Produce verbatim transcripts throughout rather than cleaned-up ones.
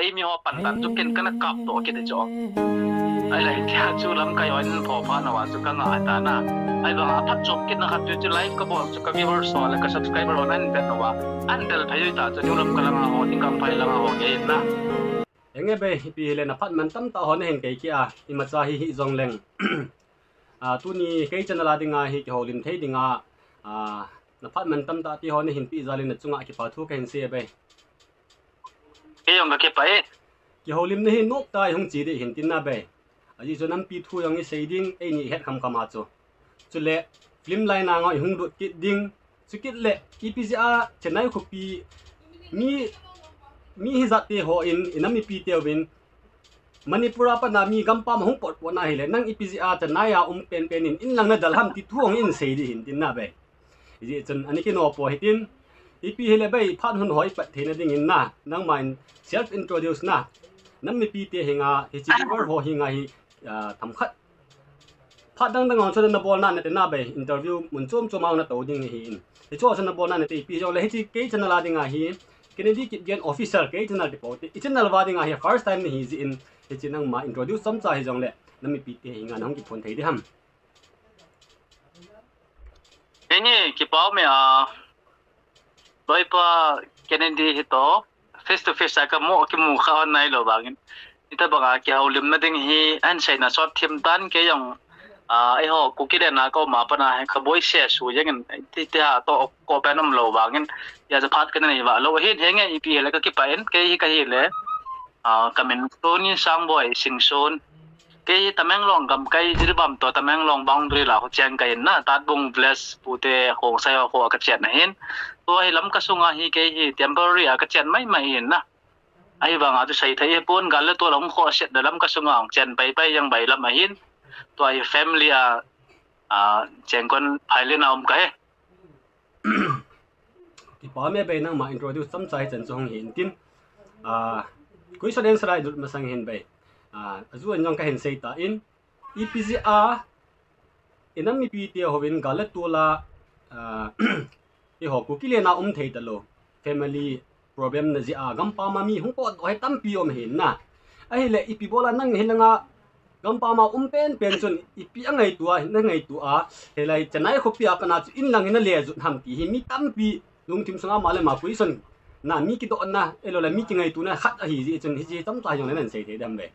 Ei mi ho pan dan chu ken kana kap doh kit chu. Ahileh tia chu lamkai ho in pho pha na va chu ka nga ta na. Ahivang a phat chop kit na khat chu chu live ka bol chu ka viewers ho le ka subscriber ho nan vet na va. An del phai ta chu new lam ka langa ho, ding kam phai langa ho ke na. Enge be, ipi hile na phat man tam ta ho na hin kei kia, imacha hi hi jong leng. A, tuni kei channel a dinga hi kihoulim thei dinga, a, na phat man tam ta ti ho na hin pi jal in na chunga kipa thu ka hin sei be. Kei jong ka kipah e. Kihoulim na hi nop ta i hung chi ding hin tin na be. Ajeh chu nampi thu jong i sei ding, eini het kham kham a chu. Chule film line a ngoi hung lut kit ding. Chukit le ipi jeh a Chennai khopi mi, mi hijat te ho in, i nam mipi teuvin Manipur a pat na mi gampam a hung pot pot na hile, nang ipi jeh a Chennai a um pen pen in, in lang na dal ham ti thu hung in sei ding hin tin na be. Hijeh chun ani kino po hitin, ipi hile be phat hun ho i pat theina ding in na, nangma in self introduce na, nam mipi te hinga, hichi viewer ho hinga hi, ah, themkhat phat dang dang a chun na bol na na te na be, interview mun chom chom a na to ding hi in. Hichu a chun na bol na na te ipi jong le hichi kei channel a dinga hi, Kennedy Kipgen Official kei channel ti po te. I channel va dinga hi first time ni hi jeh in, hichi nangma introduce chomcha hi jong le, nam mipi te hinga na hung kiphon thei ding ham. Enge, kipa um e a. Loipa Kennedy hi to, face to face a ka mu, kimu kha hon nai lou vangin. Hitabang a kihoulim na ding hi, an sei na sot thim tan kei jong, a, eiho, Kuki le na ka um a pat na, ka boi se su jeng in, ti, ti ha to, ko pen um lou vangin. Hijeh a phat ka na nei va lou hin, henge ipi hile ka kipah in, kei hi ka hile. A, ka min Tony Sangboi Singson. Kei Tamenglong gamkai Jiribam to Tamenglong boundary la ho cheng ka hin na, Tatbung village pute Khongsai ho kho ka chen na hin. Tua hi Lamka sunga hi kei hi temporary a ka chen mai mai hin na. Ahivang a chu sei thei hi pon gal le tol a hung kho set da Lamka sunga hung chen pai pai jeng bai lam a hin. Tua hi family a, a, cheng kon phai le na um ka he. Kipa um e be nangma introduce chomcha hi chan chu hung hin tin. A, question answer a i lut masang hin be. A, aju an jong ka hin sei ta in. Ipi jeh a, i nam mipi te ho in gal le tol a, a, eiho Kuki le na um thei ta lou. Family problem na jeh a, gampam a mi hung pot doh hi tampi um hin na. Ahile ipi bol a nang hi langa, gampam a um pen pen chun ipi a ngaito a, na ngaito a, hilai Chennai khopi a pat na chu in lang hi na le jut ham ti hi mi tampi lungthim sunga ma le ma question na mi kidoh na, ahilou le mi kingaito na khat ahi jeh chun hichi chomcha jong le nan sei thei dem be.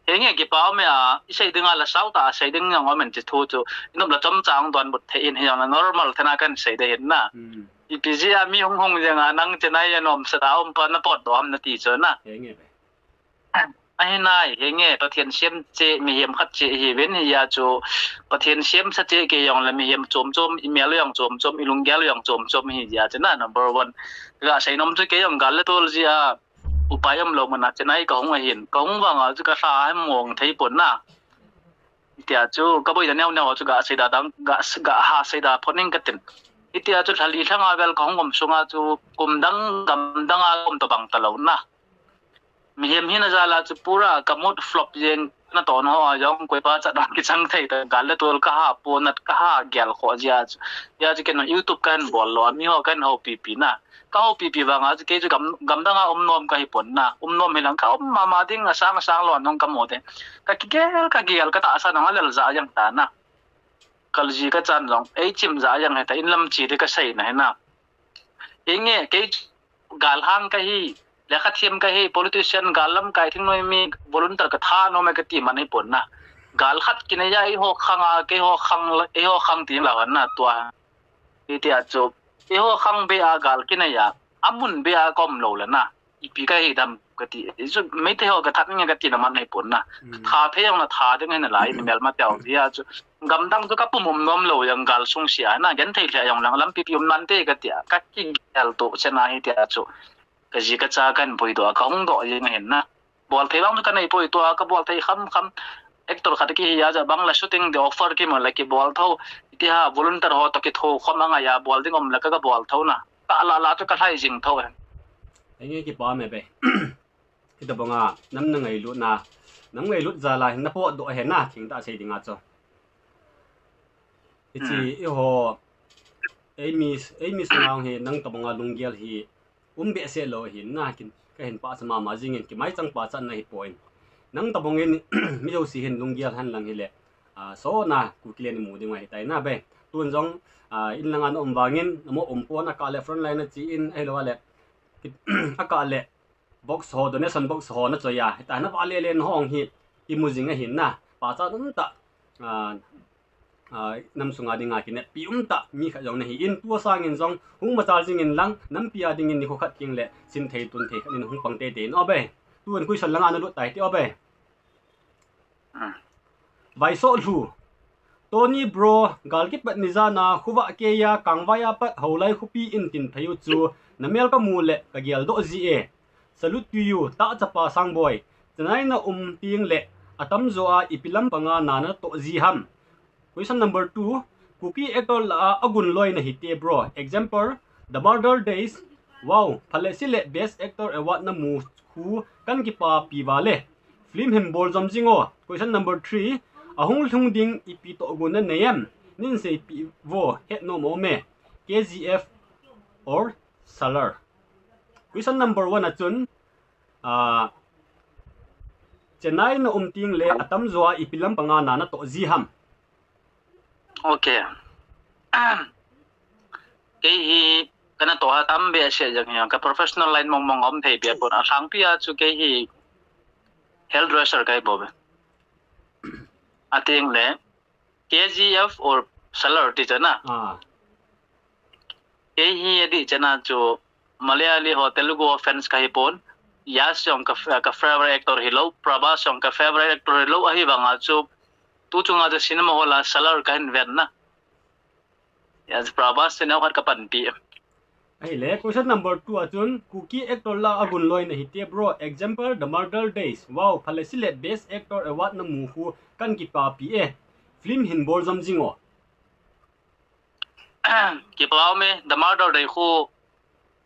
Henge kipa um e a, i sei ding a la sau ta, sei ding jong um in chi thu chu, i nop la chomcha hung donbut thei in hi jong la normal thena kan sei de hin na. Hmm. Ipi jeh a mi hung hung jeng a nang Chennai a nom sa da um pa na pot doh ham na ti chu na. Henge be. Ahi nai, henge Pathen siam che, mihem khat che hi ven hi a chu, Pathen siam sa che kei jong la mihem chom chom, i mel jong chom chom, i lunggel jong chom chom hi a chu na number one. Ka sei nom chu kei jong gal le tol jeh a, upai um lou mun a Chennai ka hung ahin. Ka hung vang a chu ka lha hem mong thei pon na. Hitia chu ka boi da neo neo chu ga sei da dang, ga, ga ha sei da phot ning ka tin. Hitia chu lha li lhang a vel ka hung um sung a chu kum dang gam dang a um to bang ta lou na. Mihem hina jal a chu pura ka mood flop jeng na ton ho a jong koi pa cha dang kichang thei ta gal le tol ka ha po nat ka ha gel kho jia chu. Hia chu ken YouTube kan bol lou a mi ho kan ho pi pi na. Ka houpi pi vang a chu kei chu gam, gamdang a um nom ka hi pon na. Um nom hi lang ka um mama ding a sang a sang lon nong ka mu te. Ka kigel, ka gel, ka tahsa nong a lel ja jang ta na. Kal ji ka chan jong, ei chim ja jang he ta in lam chi te ka sei na he na. Inge kei chu gal hang ka hi, lekha thiam ka hi, politician gal lamkai thingnoi mi volunteer ka tha nom e ka ti man hi pon na. Gal khat kinei a eiho khang a, keiho khang, eiho khang ti la hon na tua. Hitia chu, eiho khang be a gal kinei a, amun be a kom lou le na, ipi ka hi dam ka ti. Chu Meitei ho ka that nge ka ti na man hi pon na. Mm. Tha thei jong na tha ding hi na lai, ni mel ma teo. Hia chu, gamdang chu ka pum um nom lou jang gal sung sia na, gen thei lheh jong lang, lampi pi um nan te ka ti a, ka kigel to che na hitia chu. Ka ji ka cha kan pui doh a, ka hung doh jeng hin na. Bol thei vang chu ka nei poi tua, ka bol thei kham kham. Actor khat kihi a ja bang la shooting the offer ki mo la ki bol tho. Iti ha volunteer ho to ki tho khom a ngai a bol ding um la ka, ka bol tho na. Ka la la chu ka lhai jing tho e. Enge kipa me be. Kita banga nam na ngailut na. Nam ngailut ja la hin na po doh he na thing ta sei ding a chu. Hichi Hmm. i ho Eimi, eimi sunga hi nang tobanga lunggel hi um behseh lou ahin na, kin, kahin pachat mama jingin, kimaichang pachatna hipoi. Nang tobangin mi jouse hin lunggel hen lang hile, ah, sona Kuki le ni mu ding ahitai na be. Tun jong, ah, in langa na um vangin, namo um pon, akah le frontline na chi in, ahilou le, ki-, akah le box ho, donation box ho na choi a, hita na vale le na hong hi, imu jing ahin na, pachat umtah, ah, ah, nam sunga dinga kineppi umtah mi khat jong nahi in, tua sangin jong hung machal jingin lang, nampi a dingin nikho khat teng le sin thei tun thei khat in hung pang teitei in o be. Tun question langa na lut tai ti o be. Vaisoh Lhu. Tony bro, gal kipat ni jana, khovah keiya, kangvai a pat, Houlai khopi in tin phei u chu, na mel ka mu le, ka geldoh ji e. Salute to you, tah chapa Sangboi. Chennai na um teng le, atamjo a ipi lampanga na natoh ji ham. Question number two, Kuki actor lah a agun loi nahi te bro. Example, The Murder Days. Wow, phalesi le best actor award na mu khu kan kipapi vale. Film hin bol jom jing o. Question number three, ahung lhung ding ipi tohgon na nei em? Nin seipeh vo, het nom aume. K G F or Salaar. Question number one a chun, ah, Chennai na um teng le atamjo a ipi lampanga na natoh ji ham. Okay. Kei hi kana toh a tam behseh jeng hi, ka professional line mong mong um thei bia pon, alhangpi a chu kei hi hairdresser kahi bou ve. Ateng le K G F or Salaar ti chana. Ah. Kei hi adih chana chu Malayali ho Telugu ho fans kahi pon. Yash jong ka, ka favorite actor hilou, Prabhas jong ka favorite actor hilou, ahivanga chu tu chunga chu cinema hall a Salaar kahin ven na. Yash, Prabhas chu neokhat ka panpi. Ahile, question number two a chun, Kuki actor lah a agun loi nahi te bro. Example, The Murder Days. Wow, phalesi le best actor award na mu khu kan kipapi e. Film hin bol jom jing o. Kipa aume, The Murder Days khu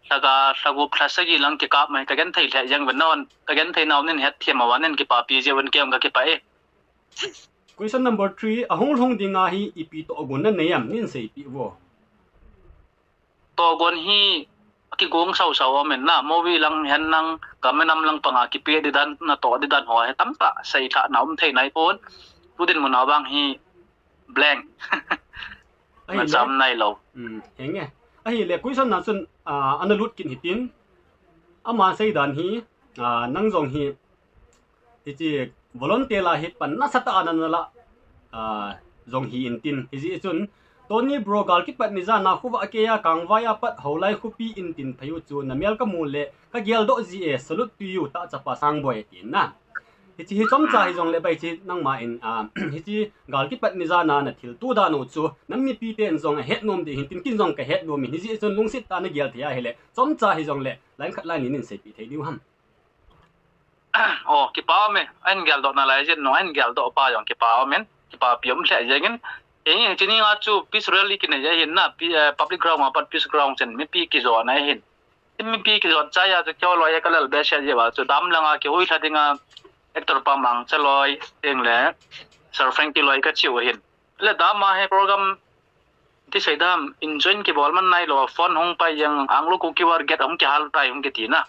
lha gup lha sagi lang kikap mai, ka genthei lheh jeng uvin, ka genthei nau nin het them uva, nin kipapi jeh uvin, kei jong ka kipah e. Question number three, ahung lhung dinga hi ipi tohgon na nei em, nin seipeh vo. Tohgon hi kigong sau sau um in na, movie lang hen lang, gam le nam lang panga kipe di dan, natoh di dan ho hi tamtah seilhah na um thei nai pon. Tu dinmun a vang hi blank. Ahile, nacham nailou. Hmm, henge. Ahile, question na chun, ah, ana lut kit hitin. Ama sei dan hi, ah, nang jong hi, hiche volunteer la hi pan nasatah a nana lah, ah, jong hi intin. Hijeh chun, Tony bro, gal kipat ni jana, khovah keiya, kangvai a pat, Houlai khopi in tin phei u chu, na mel ka mu le, ka geldoh ji e, salute to you, tah chapa Sangboi, tin na. Hiche hi chomcha hijongle bai, hiche nangma in, ah, hiche gal kipat ni jana na thilto dan u chu, nam mipi ten jong ahet nom ding hin tin, ken jong ka het nom in, hijeh chun lungset tah a na gel thei ahile, chomcha hijongle, line khat line ni nin seipeh thei diu ham. Oh, kipa um e, ahin geldoh nalai jeh in, ahin geldoh pa jong kipa um in, kipapi um lheh jeng in. Kei hi hiche ni a chu peace rally kinei ahin na, pi-, eh, public ground a pat peace ground chun mipi kijot na ahin. Mipi kijot chai a chu keiho loi a ka lel behseh jeh uva chu dam langa kihui lha dinga actor pa Mangcha loi, teng le Sir Frankie loi ka cheu ahin. Le dam a hi program ti sei dam, enjoy kibol man nailou, phone hung pai jeng, Anglo Kuki War gate hung kihal tai hung kiti na.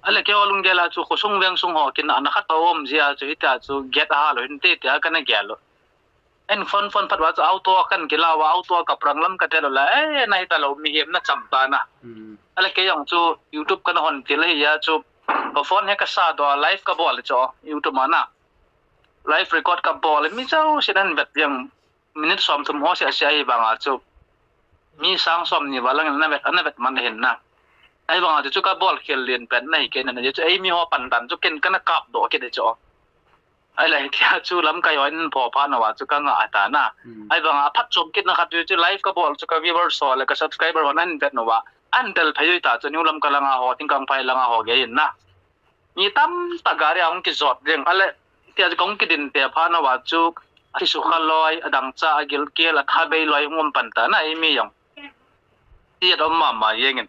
Ale keiho lunggel a chu khosung vengsung ho kinahna khat um jeh a chu hitia chu gate ahal u hinte tia kana gel u. Ahin phone phone phat uva chu auto a kan kila uva, auto a kaprang lam ka tel u le, eh, nahi talou, mihem nacham ta na. Hmm. Ale kei jong chu YouTube kana hon til ahi a chu, ka phone hi kasa doh a live kabol chu YouTube a na. Live record kabol, mi jousen ahin vet jeng, minute somthum ho seh seh ahivanga chu, mi sang somni val lang in ana vet, ana vet man ahin na. Ahivanga chu, chu kabol khel len pen nahi kei na, hijeh chu eimi ho pan dan chu ken kana kapdoh kit e chu. Ahile hitia chu lamkai hon pho phat uva chu ka ngah ta na. Hmm. Ahivanga phatchom kitna khat chu, chu live kabol chu ka viewers ho le ka subscriber hon ahin vet uva, ahin tel phei u ta chu, New Lamka langa ho, Thingkangphai langa ho gei in na. Mi tamtah gari a hung kijot jeng, ale, tia chu kahung kidin te phat uva chu, akisukha loi, adangcha, agilkel, athabei loi hung um pan ta na, eimi jong. Ti aum mama jeng in.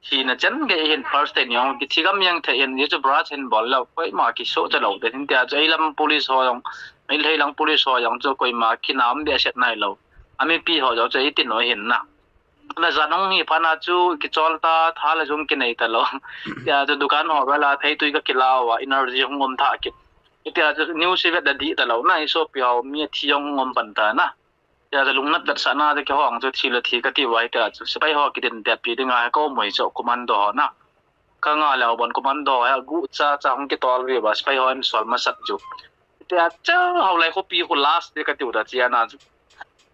Hina chen gei hin first aid jong, kithi gam jeng thei in, hijeh chu brush hin bol lou, koima kisoh talou te hin tia chu, eilam police ho jong, Meitei lang police ho jong chu, koima kinam behseh nailou. Mipi ho jong chu eitin u ahin na. Na jan hung hi phat na chu kichol ta, tha le jong kinei talou. Tia chu dukan ho vel a theitui ka kila uva, energy hung um tha kit. Tia chu news i vet da dih talou na, i sopi ho mi athi jong hung um pan ta na. Tia chu lungnat vetsahna chu kihong chu thi le thi kati uva, tia chu sepai ho kidin tepi dinga ka um u hi chu commando ho na. Ka nga leu bon commando ho hi aguh cha cha hung kitol uva, sepai ho in sol masat chu. Tia chu Haolai khopi khu last te kati u ta chia na chu.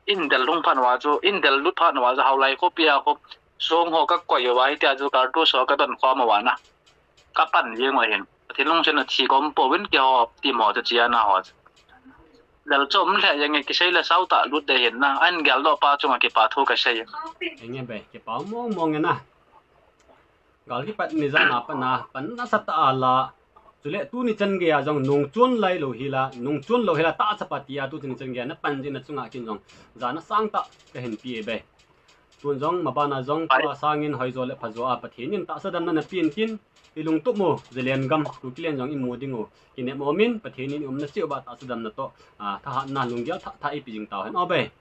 Indel lhung phat uva chu, indel lut phat uva chu Haolai khopi a khu song ho ka koi uva, hitia chu cartridge ho ka don khom uva na. Ka pan jeng u ahin. Pathen lungset in athi gom pouvin keiho team ho chu chia na ho chu. Lel chu um lheh jeng e, kisei le sao tah lut ding ahin na. Ahin geldoh pa chunga kipa thu ka sei. Enge be, kipa mong mong e na. Gal kipat ni jan a pat na, pan nasatah a la. Chule tuni chan geiya jong nungchon lai lou hi la, nungchon lou hi la, tahsa pa tia tu chan ni chan geiya na pan jing na chunga kin jong jana sangtah ka hin pe e be. Tun jong maban a jong tua sangin hoijo le phajo a Pathen in tahsa damna na pen tin, i lungtup u, Zalen gam, Kuki len jong i mu ding u, kinem um in, Pathen in i umna cheh uva tahsa damna toh, a, thahatna lunggel thah thah i pe jing tau hen o be.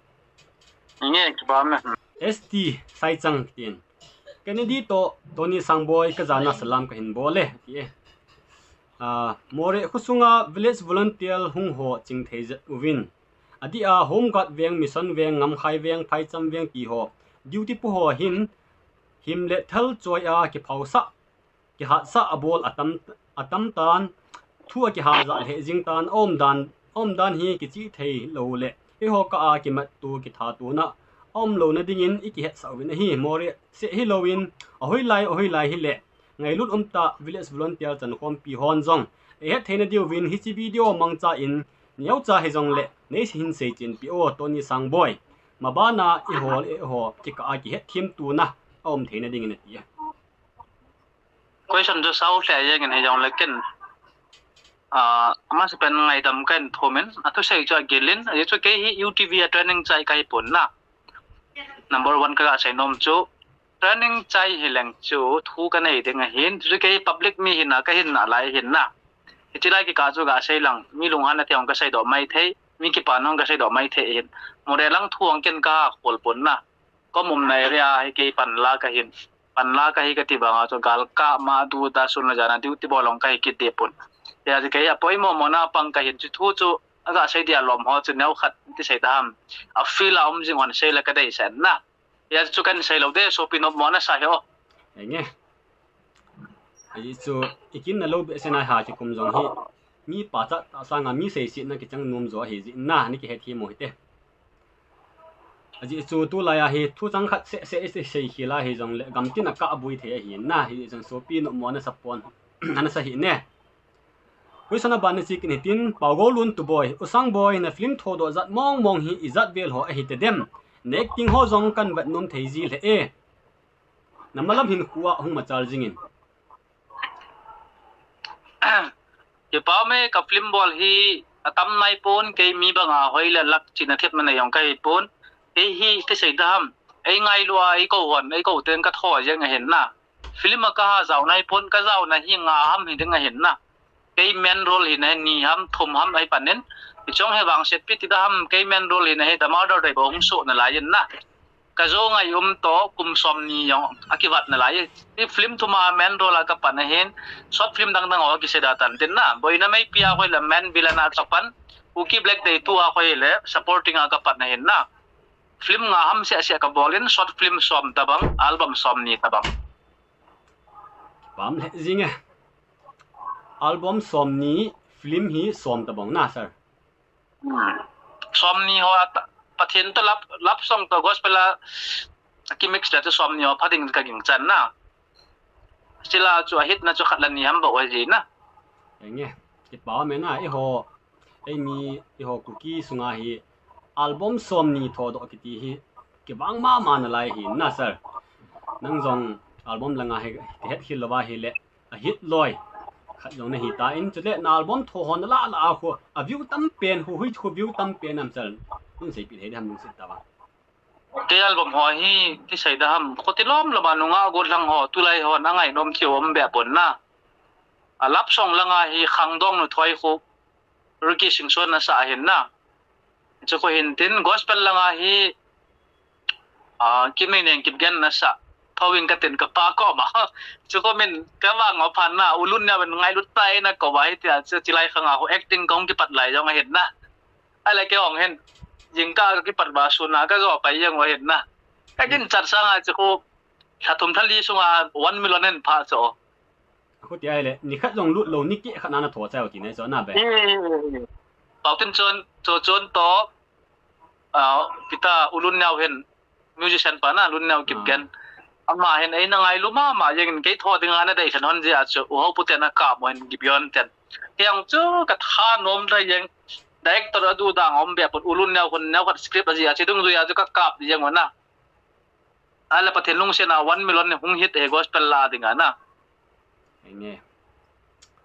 Nge, kipa me. S T Saichang tin. Kennedy toh Tony Sangboi ka jana salam ka hin bol e, ti e. A, Moreh khosunga village volunteer hung ho chingthei jat uvin. Adeh a Home Guard veng, Mission veng, Ngamkhai veng, Phaicham veng ti ho. Duty pu ho hin him le thal choi a kiphaosah, kihatsah abol atam, atam tan, thu akihajah lheh jing tan, aum dan, aum dan hi kichih thei lou le, eiho kah a kimat tu, kitha tuna aum louna dingin i kihetsah uvin ahi. Moreh seh hilou in, ahoi lai, ahoi lai hile, ngailut um tah village volunteer chankhompi hon jong eihet theina diuvin hiche video mangcha in, neocha hijongle nei hin seichen peh o, Tony Sangboi. Maban a eiho le eiho kikah a kihetthem tuna aum theina dingin ati e. Question chu sao lheh jeng in hijongle ken, a, amasapen ngaidam ka hin thum in, athusei chu agil in, ajeh chu kei hi U T V a training chai ka hi pon na. Number one ka ga sei nom chu, training chai hileng chu thu ka nei ding ahin, chu kei public mi hina ka hin nalai ahin na. Hiche lai kikah chu ga sei lang, mi lunghanna thei hung ka seidoh mai thei, mi kipana hung ka seidoh mai thei ahin. Moreh lang thu hung ken ka khol pon na. Ka umna area hi kei panla ka hin. Panla ka hi kati banga chu galkah ma duda sun le jana duty bol hung ka hi kit deh pon. Hijeh a chu kei apoimo mona pang ka hin, chu thu chu aga sei dia lom ho chu neokhat ti sei ta ham. A field a um jing hon sei le ka deisah na. Hijeh a chu ka hin sei lou ding, sopi nopmo nasa hi o. Enge. Ajeh chu i kinna lou behseh nai ha kikum jong hi. Mi pachat tah sanga mi seisetna kichang nom jo ahi jeh in na, nei kihetthem u hite. Ajeh chu tulai a hi thu chang khat seh seh i sei khel a hijongle gamtin a kah bui thei ahi na, hijeh chun sopi nopmo nasa pon, anasa hih ne. Question aban na che kit hitin, Paugolun Tuboi, U Sangboi, na film thodoh jat mong mong hi ijat vel ho ahi tadem? Na acting ho jong kan vet nom thei ji lheh e. Na malam hinkho a hung machal jing in. Kipa me, ka film bol hi atam nai pon, kei mi banga hoi le lak chihna thepna nei jong ka hi pon. Kei hi ti sei ta ham, ei ngailu a ei kou hon, ei kou teng ka tho jeng ahin na. Film a ka ha jao nai pon, ka jaona hi nga ham hi ding ahin na. Kei main role hi na ni ham, thum ham ahi panin. Hiche jong hi vangset pi ti ta ham, kei main role hi na hi The Murder Dei bou hung soh nalai in na. Ka jo ngai um toh kum somni jong akivat nalai. Hi film thum a main role a ka pan ahin, short film dang dang ho kisei da tan tin na. Boina Meipi a khu le main villain a ka pan. Kuki Black Day two a khu le supporting a ka pan ahin na. Film nga ham seh seh ka bol in, short film som tabang, album somni tabang. Pam lheh jing e. Album somni, film hi som tabang na, sir. Hmm. Somni ho a ta, Pathen toh love, love song toh gospel a kimix le chu somni ho pha ding ka ging chan na. Chule chu a hit na chu khat le ni ham bou ahi ji na. Enge, kipa me na, eiho, eimi, eiho Kuki sunga hi album somni thodoh kiti hi kivang mama nalai hi na, sir. Nang jong album langa hi het khel louva hile a hit loi khat jong nahi tan, chule na album tho ho nala la a khu a view tam pen, khu hui khu view tam pen am, sir? Nei seipeh thei ding ham, lungset tah a. Kei album ho hi ti sei da ham, khuti lom lom a nungah gollhang ho, tulai hon angai nom thei um beh pon na. A love song langa hi Khangdong Nu Thoi khu Ricky Singson nasa ahin na. Chu khu hin tin, gospel langa hi Ah, Kimneineng Kipgen nasa. Thouin katin kapa koma. Chu komin kavang o phan na, U Lunneovin ngailut tai na koma hitia chu chilai khanga ho acting kahung kipat lai jong ahin na. Ahile kei hung hin. Jingkah kakipat ba suna kajo pai jeng u ahin na. Kaginchat sanga chu ko lha thum lha li sunga one million in pha chu. Khuti ahile, nikhat jong lut lou, ni keh khat na natho chai u ti nai chu na be. Hmm. Pau tin chun, chu chun to, ah, kita U Lunneo hin, musician pa na, Lunneo Kipgen. Ah. Ama hin, eina ngailu mama jengin kei tho dinga nadei lhen hon jeh a chu, U Hopu ten akap u hin Gibeon ten. Kei jong chu katha nom da jeng, director adu dang um be put U Lunneo khun neo khat script ajih a chu dungjui a chu kakap jeng u na. Ahile Pathen lungsetna one million ni hung hit e gospel la dinga na. Enge.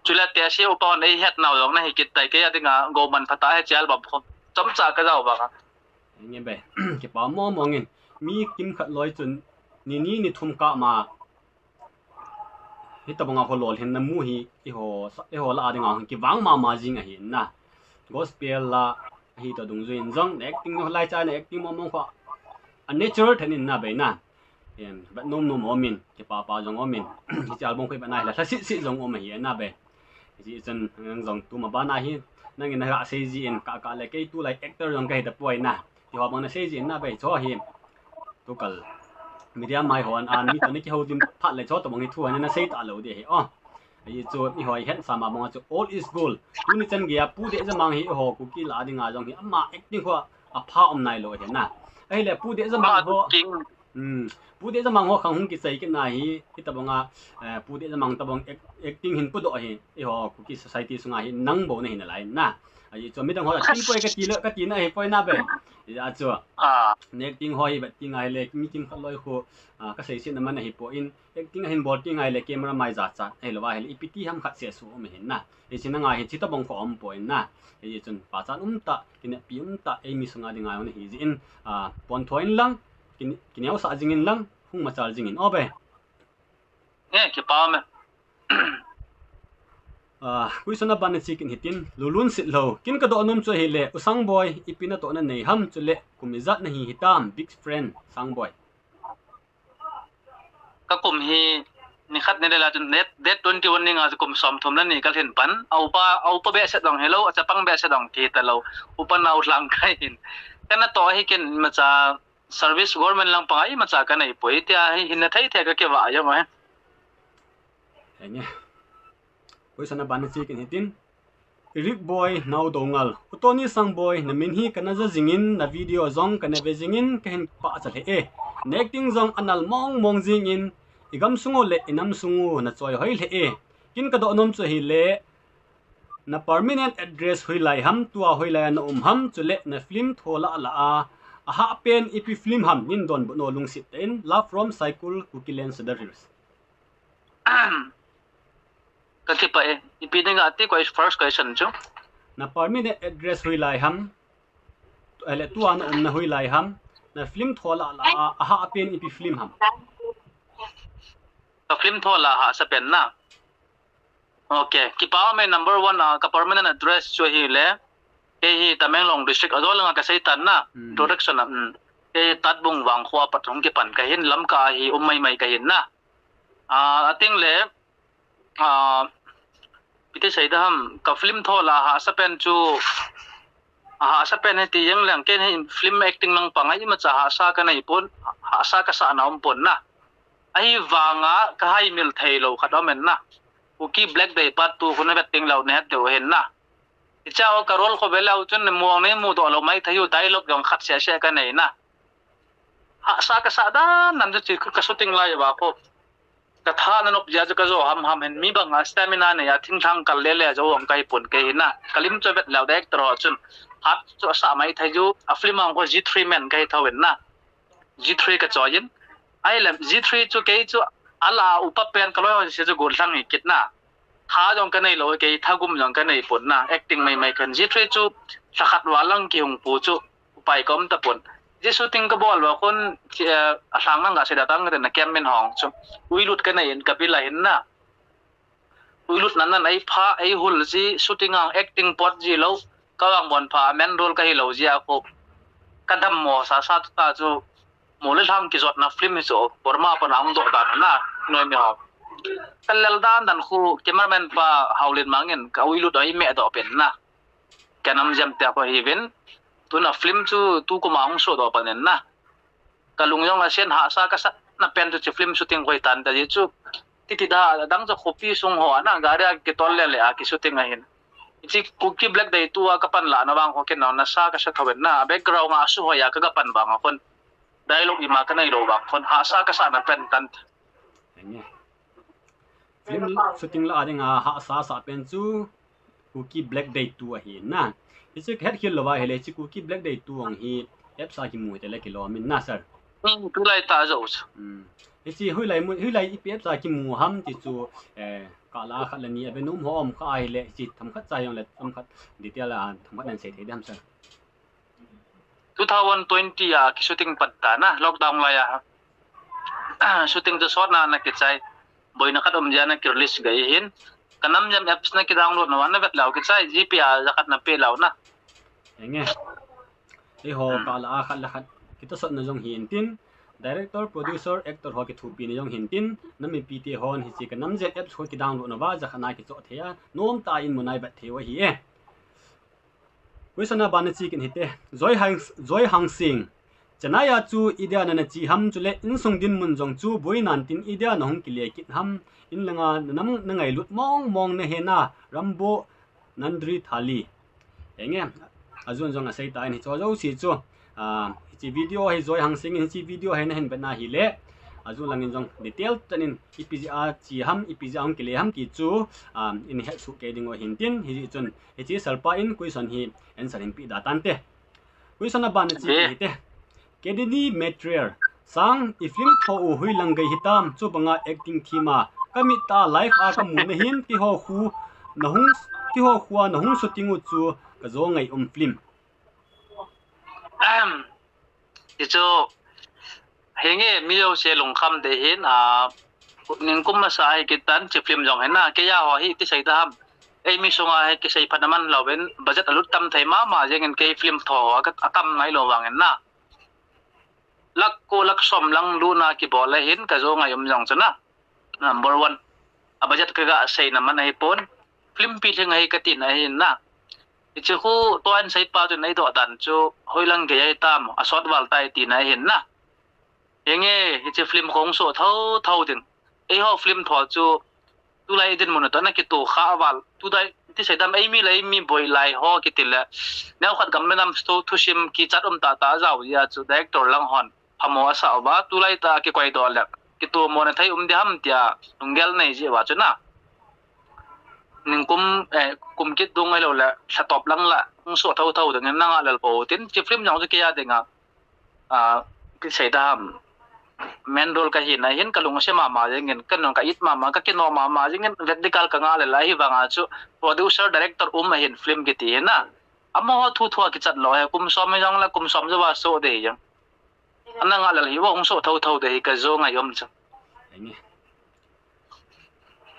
Chule tehse upa hon eihet nau jong nahi kit tai, kei a dinga go man phatah e hiche album khom. Chomcha kajao vanga. Enge be. Kipa mong mong in. Mi kimkhat loi chun ni ni ni thum kah ma. Hitabanga ho lolhinna mu hi eiho, eiho lah a dinga hung kivang mama jing ahi na. Gospel la ahi toh dungjui in jong, na acting no lai cha na acting mong mong kho. A natural then in na be na. Em, vet nom nom umin, kipa pa jong umin. Hiche album khu ivet na hile, lha sit sit jong um ahi na be. Hiche chun, nang jong tuma bana hi, nangin naga sei jin, kah kah le kei tulai actor jong kahi tapoi na. Ti ho bang nasei jin na be, chu hi. Tukal. Media mai hon, an mi toh na kihoulim phat le chu tobang hi thu ana sei talou ding ahi. Oh. Ahi chu, eiho ihet sa ma banga chu, all is gold. Tuni chan geiya, Pu Dejamang hi eiho Kuki lah a dinga jong hi, ama acting ho apha um nailou ahi na. Ahile, Pu Dejamang ho. Hmm. Pu Dejamang ho khang hung kichai kit na hi, hitabanga, eh, Pu Dejamang tabang ac-, acting hin pudoh hi, eiho Kuki society sunga hi nang bou nahi nalai na. Ahi chu, midang ho acting poi kati le, kati na hi poi na be. Ahi chu. Ah. Na acting ho hi vet ti ngai le, mi kimkhat loi khu, ah, kasei sina man ahi poi. Acting ahin bol ti ngai le camera mai jachat, ahilou va ahile ipi ti ham khat sesu um ahin na. Hiche nanga hi hitabang kho um poi na. Hichun pachat um tah, kineppi um tah, eimi sunga dinga jong nahi jeh in, ah, pontho in lang, kin-, kineosah jing in lang, hung machal jing in. O be. Eh, kipa me. Ah, question aban nache kit hitin, Lulun Sitlhou. Kin kadoh nom chu ahile, U Sangboi, ipi natohna nei ham chule, kum ijat nahi hitam, big friend, Sangboi. Ka kum hi nikhat nile la chun date, date twenty-one ni nga chu kum somthum le ni kalhin pan. A upa, a upa behseh jong hilou, a chapang behseh jong kihi talou. Upa nau lhang kahin. Kana toh hi ken imacha service government lang panga imacha kanei poi tia hi hinna thei thei kakivah jong e. Enge. Question aban nache kit hitin. Eric Boi, Nau Dongal. U Tony Sangboi, namin hi kana ja jingin, na video jong kana ve jingin, kahin pachat lheh e. Na acting jong anal mong mong jingin, igam sung u le inam sung u nachoi hoi lheh e. Kin kadoh nom chu ahile, na permanent address hoilai ham, tua hoilai a na um ham, chule na film tho lah lah a, ahahpen ipi film ham, nin donbut nom lungset tah in, Love from Saikul, Kukiland Sadar Hills. Kakipah e, ipi dinga ti koi first question chu. Na permanent address hoilai ham, ahile tua na umna hoilai ham, na film tho lah lah a, ahahpen ipi film ham. Ka film tho lah a hahsa pen na. Okay, kipa me number one a, ka permanent address chu ahile, kei hi Tamenglong district a jol langa kasei tan na, hmm, introduction a, hmm. Kei Tatbung Vangkho a pat hung kipan kahin, Lamka a hi um mai mai kahin na. Ah, ating le, ah, ipi ti sei da ham, ka film tho lah a hahsa pen chu, a hahsa pen hiti jeng leng ken hi film acting lang panga imacha hahsa kanei pon, hahsa kasah na um pon na. Ahivanga kahaimil thei lou khat um in na. Kuki Black Day Part two khu na vet ding lou nahet diu ahin na. Hiche a ka role khu ve leu chun muang nei mudoh lou mai thei u dialogue jong khat seh seh kanei na. Hahsa kasah dan dan chu chu ka shooting lai uva khu. Ka tha na nop jeh a chu kajo ham ham hin mi banga stamina nei a thinglhang kal le le jo jong kahi pon kei hi na. Ka lim chu vet leu director ho chun. Hat chu asah mai thei u a film a khu G three man kahi thou in na. G three kachoi in. Ahile G three chu kei chu ala upa pen kaloi hon se chu gollhang hi kit na. Tha jong kanei lou, kei thagum jong kanei pon na. Acting mai mai khan G three chu lha khat val lang kihung pu chu upai ka um tapon. Hiche shooting kabol uva khun, eh, alhang lang gasei da tang kati na camp min hong chu. Uilut kanei in kabil ahin na. Uilut nan nan eipha, eihul ji, shooting a acting pot ji lou. Kavang bon pha, main role kahi lou jeh a khu. Kadammo sasa tu ta chu. mo le lhang kijotna film hi chu Burma pana hung doh dan na, noi mi ho. Ka lel dan dan khu cameraman pa Haolin Mang in ka ui lut a i meh doh pen na. Ka nam jam te ko hi vin. Tuna film chu tu kuma hung so doh pan na. Ka lung jong a sen hahsa ka sah na pen chu film shooting koi tan ta ji chu. Titi da dang chu khopi sung ho na gari a kitol le le a ki shooting a hin. Chi Kuki Black Day tu a ka pan la na vang ho ken na sa ka sa thawen na background a su ho ya ka ka pan vang a kon. Dialogue ima ka nei lo vang kon hahsa ka sa na pen tan. Enge. Film shooting la a ding a hahsa sa pen chu Kuki Black Day tu ahi na. Hichi het khel lo va hele chi Kuki Black Day tu ang hi apps a kimu te le kilom in na sir. Hmm, tu lai ta jo. Hmm. Hichi hui lai mu, hui lai ipi apps a kimu ham ti chu, eh, ka la khat la ni a be num hom kha ai le chi tham khat cha yong le tham khat detail a tham khat nan sei thei dam sir. Two thousand twenty a ki shooting pat ta na lockdown lai a. Shooting chu sot na na kichai. Boina khat um jia na ki release ga i hin. Ka nam jam apps na ki download na wan na vet lau kichai G P a ja khat na pe lau na. Enge. Ei ho ka la a khat la khat. Kita sot na jong hin tin. Director, producer, actor ho ki thupi na jong hin tin. Na mi pi te hon hi chi ka nam jam apps ho ki download na va ja khat na ki cho thei a. Nom ta in mu nai vet thei wa hi e. Question a ban a chi kin hite. Joy Hang, Joy Hang Sing. Chennai a chu India na na chi ham chu le insung din mun jong chu boi nan tin India na hung kile kit ham in langa na nam na ngai lut mong mong na he na Rambo Nandri Thali. Enge. Ajun jong a sei ta in hi cho jo si chu. A, hichi video hi Joy Hang Sing in hichi video hi na hin bet na hi le. Ajun lang in jong detail tan in ipi ji a chi ham ipi ji a hung kile ham ki chu. A, in het su ke ding o hin tin hi ji chun. Hichi salpa in question hi answer in pi da tan te. Question a ban a chi hi te. Kedini Material. Sang i film tho u hui lang gai hitam chu banga acting thima. Ka mit ta live a ka mu na hin ti ho khu na hung ti ho khu a na hung shooting u chu ka jo ngai um film. Ahem. Ti chu Henge, mi jouse lungkham te hin, a, ningkum masa hi kitan chi film jong hin na, kei a ho hi ti sei ta ham. Ei mi sunga hi kisei phat na man lo ven, budget a lut tam thei mama, jeng in kei film tho ho, a tam ngai lo vang in na. Lak ko lak som lang lu na kibol le hin, ka jo ngai um jong chu na. Number one. A budget ka ga sei na man ahi pon. Film pi theng ahi ka tin ahi na. Hichi khu to an sei pa chu nei doh dan chu hoi lang gei ai tam a sot val tai ti na hin na. Henge, hichi film kong so tho tho ding. Ei ho film tho chu tulai din mun to na kitu kha val. Tu dai ti sei dam ei mi lai mi boi lai ho kiti le. Neu khat gam nam stu thu sim ki chat um ta ta jau ya chu director lang hon. Phamo asa uva, tulai ta kikoi doh le. Kitu mo na thei um di ham tia, lunggel nei ji uva chu na. Ningkum, eh, kum kit dung ai lo le, sa top lang la, hung so tho tho ding na nga lel po tin, chi film jong chu kei a ding a. A, ki sei da ham. Main role ka hi na hin ka lung se mama jeng in, ka nong ka it mama, ka kino mama jeng in, vet di kal ka nga lel a hi vang a chu, producer, director um a hin film kiti hin na. Amo thu thu a kichat lo he, kum som jong la, kum som jo va so de jeng. Ana nga lel hi, wa hung so tho tho de hi ka jo ngai um chu. Enge.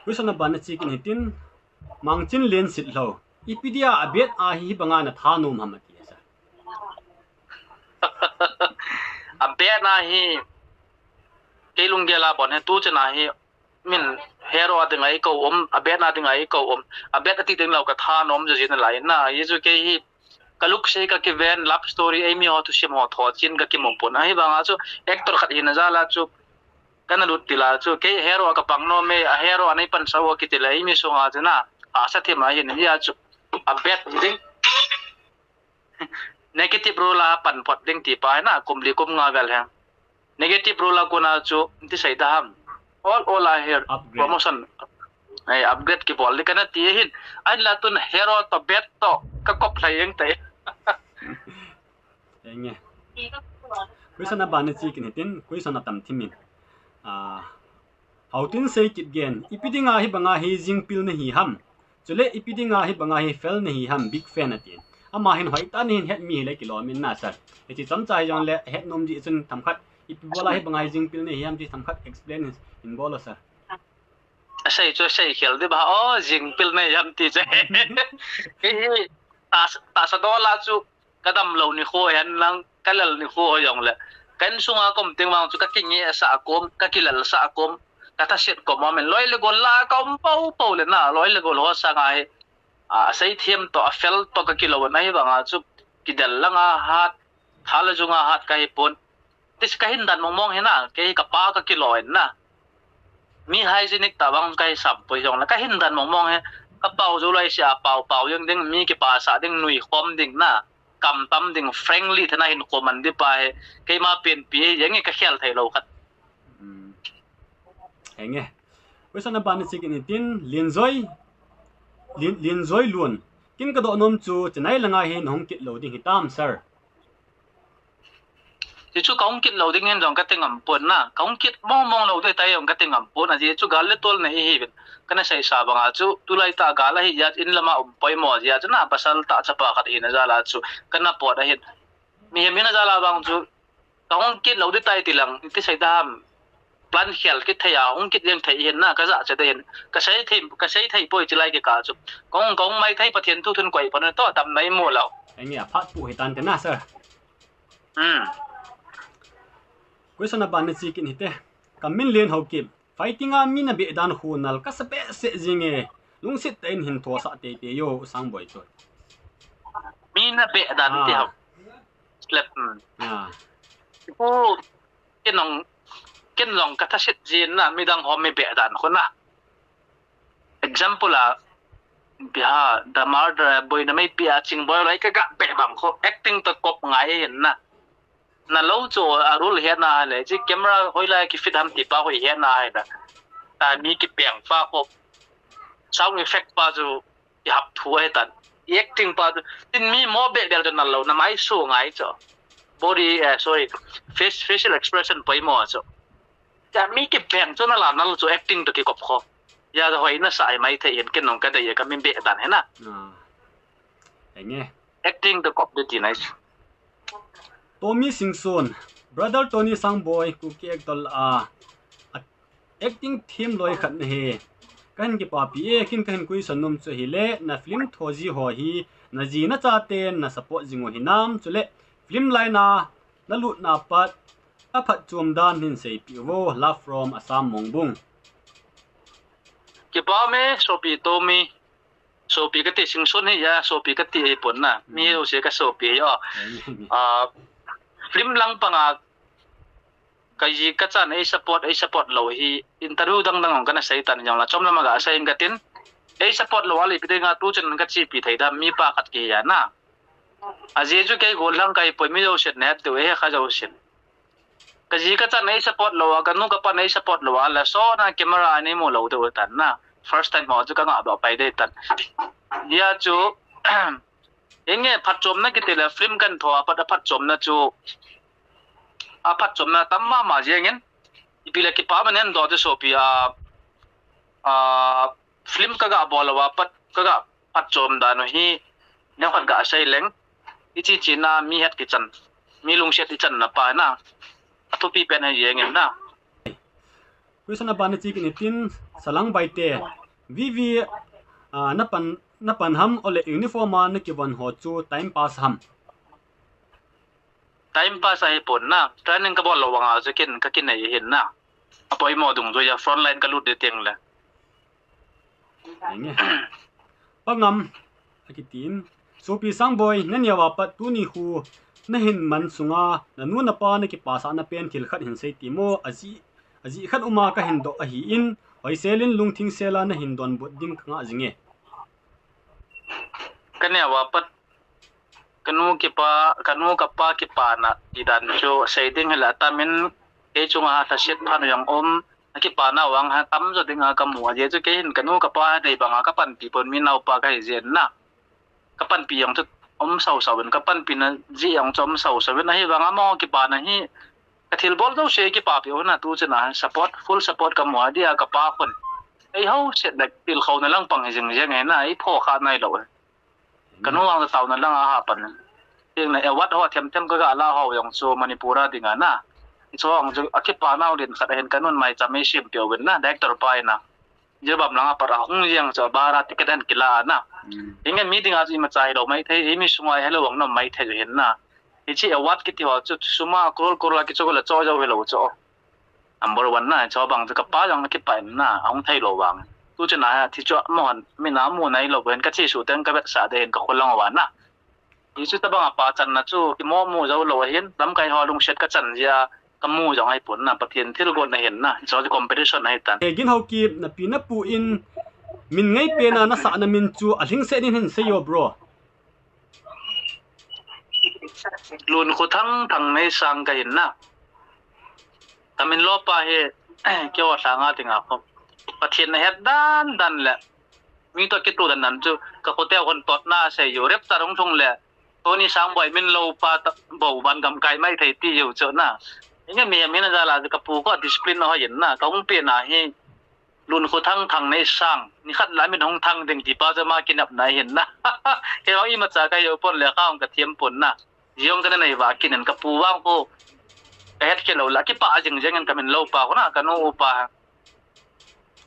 Question a ban a chi kin hitin, Mangchin Len Sit Lo. Ipi dia a bet a hi banga na tha nom ham ati sa. A bet na hi, kei lunggel a bon he tu chena hi, min hero a ding ai ko um, a bet na ding ai ko um, a bet a ti ding lo ka tha nom jo jin lai na, ye ju kei hi, ka luk sei ka ki ven, love story, ei mi ho tu sim ho tho chin ka ki mo pon. Ahi banga chu, actor khat hi na ja la chu, ka na lut ti la chu, kei hero a ka pang nom e, a hero a nei pan sa wo ki ti la, ei mi sunga chu na, a sa thim a hi na ya chu, a bet ding. Negative role a pan phot ding ti pa na, kum li kum nga vel he. Negative role a kona chu, ti sei da ham. All, all a her promotion. Ai, upgrade ki bol li ka na ti hin. Ai la tun hero to bet to, ka kop lai eng te. Enge. Question a ban a chi kin hitin, question a tam thim in. Ah, Hautin sei kit gen, ipi dinga hi banga hi jingpil na hi ham. Chule ipi dinga hi banga hi fel na hi ham, big fan atin. Ama hin hoi tan hin het mi hi le kilom in na sir. Hichi chomcha hi jong le het nom di chun themkhat ipi bola hi banga hi jingpil na hi ham ti themkhat explain hin bol o sir. A sei chu sei khel di ba o jingpil na hi ham ti che. Kei hi ta, ta sa dola chu ka dam lo ni kho hen lang ka lel ni kho jong le. Ka insunga ka um teng vang chu ka kingehsah a kom, ka kilalsah a kom, ka thaset kom a min loi le gol la ka um pau pau le na, loi le gol ho sanga hi, a, a seithem to, a fel to ka kilo in ahi vanga chu kidel langa hat, tha le junga hat ka hi pon. Tis ka hin dan mong mong hi na, kei ka pa ka kilo in na. Mi hygienic ta vang ka hi sam poi jong la, ka hin dan mong mong hi, ka pau jo lai sia, pau pau jong ding, mi kipasa ding, nui khom ding na, kam tam ding, frankly thena hin khom an di pa hi, keima pen pi hi, jeng hi ka khel thei lo khat. Hmm. Henge. Question aban ni chikin itin, Linzoi, Lin, Linzoi Lun. Kin ka doh nom chu, Chennai langa hi na hung kit lo ding hi tam, sir. Ti chu ka hung kit lo ding hin jong ka ti ngam pon na. Ka hung kit mong mong lo ding tai jong ka ti ngam pon. Ajeh chu gal le tol na hi hi vin. Ka na sei sa banga chu, tulai ta gal ahi jeh in lama um poimo jeh chu na pasal ta chapa khat hi na jal a chu. Ka na pot ahin. Mihem hi na jal a bang chu. Ka hung kit lo ding tai ti lang, ti sei dam. Plan khel kit thei a, hung kit leng thei hin na, ka ja che ding hin. Ka sei thei, ka sei thei poi chi lai kikah chu. Ka hung, ka hung mai thei Pathen thu thun koi pon to tam nai mo lo. Ange a phat pu hi tan te na, sir. Hmm. Question aban ni chikin hite. Ka min Len Haokip. Fighting a mi na beh dan khu nal ka sa behseh jing e. Lungset tah in hin thosah teitei o, Sangboi chu. Mi na beh dan ti hao. Slap. Ah. Ko, ken jong, ken jong ka thaset jin na, midang ho mi beh dan khu na. Example a, Biha, Damar, da, Boina meipi a Chingboi lai ka ga beh bang khu, acting to kop ngai hin na. Na lo chu a role hi na le, chi camera hoi lai ki fit ham ti pa hoi hi na hai da. Ta mi kipeng pa khu. Sound effect pa chu i hap thu ahi tan. I acting pa chu, tin mi mo beh bel chu na lo, na mai su ngai chu. Body, eh, sorry, face, facial expression poimo chu. Cha mi kipeng chu na la na lo chu acting to kikop khu. Ya da hoi na sa ai mai thei hin ken nong ka dei ka min beh dan hi na. Ah. Enge. Acting to kop de ti nai chu. Tommy Singson, Brother Tony Sangboi, Kuki actor a, a acting them loi khat na hi. Ka hin kipapi e, kin ka hin question nom chu hi le, na film thoji ho hi, na ji na chaten na support jing u hinam, chule film line a na lutna pat, a phatchom dan hin seipeh uvo, love from Assam Mongbung. Kipa me, sopi Tommy. Sopi ka ti Singson hi ya, sopi ka ti hi pon na. Mi jouse ka sopi hi o. Ah, film lang panga ka ji ka chan ei support, ei support lo hi interview dang dang ka na sei tan jong la chom lama ga sei ka tin. Ei support lo a le pi ding a tu chen ka chi pi thei da mi pa khat ki ya na. Ajeh chu kei gol lang ka hi poi mi jouse na het tu e kha jouse. Ka ji ka chan ei support lo a, ka nu ka pa ei support lo a, la so na camera a nei mu lo deu tan na. First time ho chu ka ngah doh pai dei tan. Hia chu, enge phatchomna kiti le film kan tho a pat a phatchomna chu, a phatchomna tam mama jeng in. Ipi le kipa man hen doh te sopi a, a, film ka ga bol a pat ka ga phatchom dan u hi, neo khat ga sei leng. I chi chi na mi het kichan, mi lungset i chan na pa na. A thupi pen hi jeng in na. Question aban ni chikin itin, Salang Baite. V V, ah, na pan, na pan ham ole uniform a na kivon ho chu time pass ham. Time pass ahi pon na. Training ka bol lo vang a chu kin ka kinei hin na. A poimo dungjuia front line ka lut ding teng le. Enge. Pangam, a kitin. Sopi Sangboi, na neo a pat tuni khu, na hin man sunga, na nu na pa na kipasah na pen thil khat hin sei ti mo, a ji, a ji khat um a ka hin doh ahi in, hoisel in lungthim sel a na hin donbut ding ka ngah jing e. Ka neo a pat ka nu kipa, ka nu ka pa kipana ti dan chu sei ding hi la tam in, kei chunga ha thaset phan u jong um, a kipana vang ha tam jo ding a ka mu a, ajeh chu kei hin ka nu ka pa ha dei bang a ka panpi pon mi nao pa ka hi jeng na. Ka panpi jong chu um sau sau in, ka panpi na ji jong chu um sau sau in, ahi vang a mo kipana hi, ka thil bol jouse kipapi u na tu chen a support, full support ka mu a dia ka pa khun. Ei ho set la pil khou na lang pang hi jing jeng e na, ei pho kha nai lo. Ka nu vang tau na lang a ha pan. Ting na award ho them them ka ga la ho jong chu Manipur a ding a na. Chu hong chu a kipa nau din khat a hin ka nun mai cham ei sim piu vin na, director pa in na. Jilbam lang a pat a hung jeng chu bara ticket han kila na. Hmm. Ingen mi ding a chu ima chai lo mai thei, ei mi sunga hello ang nom mai thei hin na. Hiche award kiti ho chu sum a crore crore a kicho le cho jou hilou chu. Number one na, hiche bang chu kapa jong akipah in na, ahung thei lou vang. Tu chun a, thi chu amahon, min amu nailou vang, kache suh teng kavetsah ding ahin kakholhang uva na. Hichu tabang a pachanna chu, kimo mu jou lou ahin, lamkai ho lungset kachan jeh a, kamu jong ahipon na, Pathen thilgon ahin na, hichu competition ahitan. Eh, Ginhaokip, napi napu in, min ngaipen a nasahna min chu, alhingset in hin seiyo bro. Lunkhothang Thangneisang kahin na. Kamin lopa hi, keiho lhanga dinga kho. Pathen ahet dan dan le. Mi toh kitoh dan dan chu, kakhote hon totna asei u, rep ta rung thung le. Tony Sangboi min lopa ta, bou van gam kai mai thei ti u chu na. Inge mi, mi na jal a chu kapu kho discipline ahoi in na, kahung pen a hi. Lunkhothang Thangneisang, nikhat la min hung thang ding ti pa chu ama kinepna ahin na. Keiho imacha kahiu pon le, kha hung kathem pon na. Jong kana nei va kinin kapu vang kho. Kahet khelou la, kipah jing jing in kamin lopa kho na, kanu upa.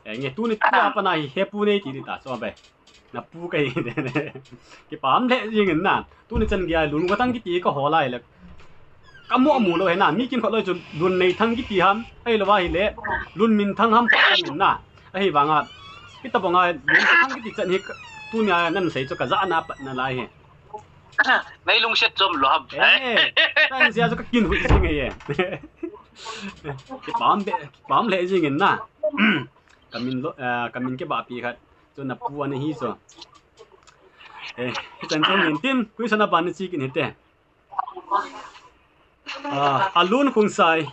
Eh, nge tuni tia pana hi hepu nei ti di ta, so be. Napu kahi. Kipah le jing in na. Tuni chan gei a Lunkhothang kiti kaho lai le. Kamu mu lou hi na, mi kimkhat loi chu Lunneithang kiti ham, ahilou va hile, Lunminthang ham pa kan na. Ahivanga, hitabang a, Lunminthang kiti chan hi, tunia nan sei chu kajahna patna lai hi. Nei lungset chom lou ham. Eh, tan sia chu kakin hui jing e. Kipah be, kipah le jing in na. Kamin lo, eh, kamin kibahpi khat. Chu napu ana hi chu. Eh, chan chom in tin, question aban na chi kin hite. Ah, Alun Khongsai,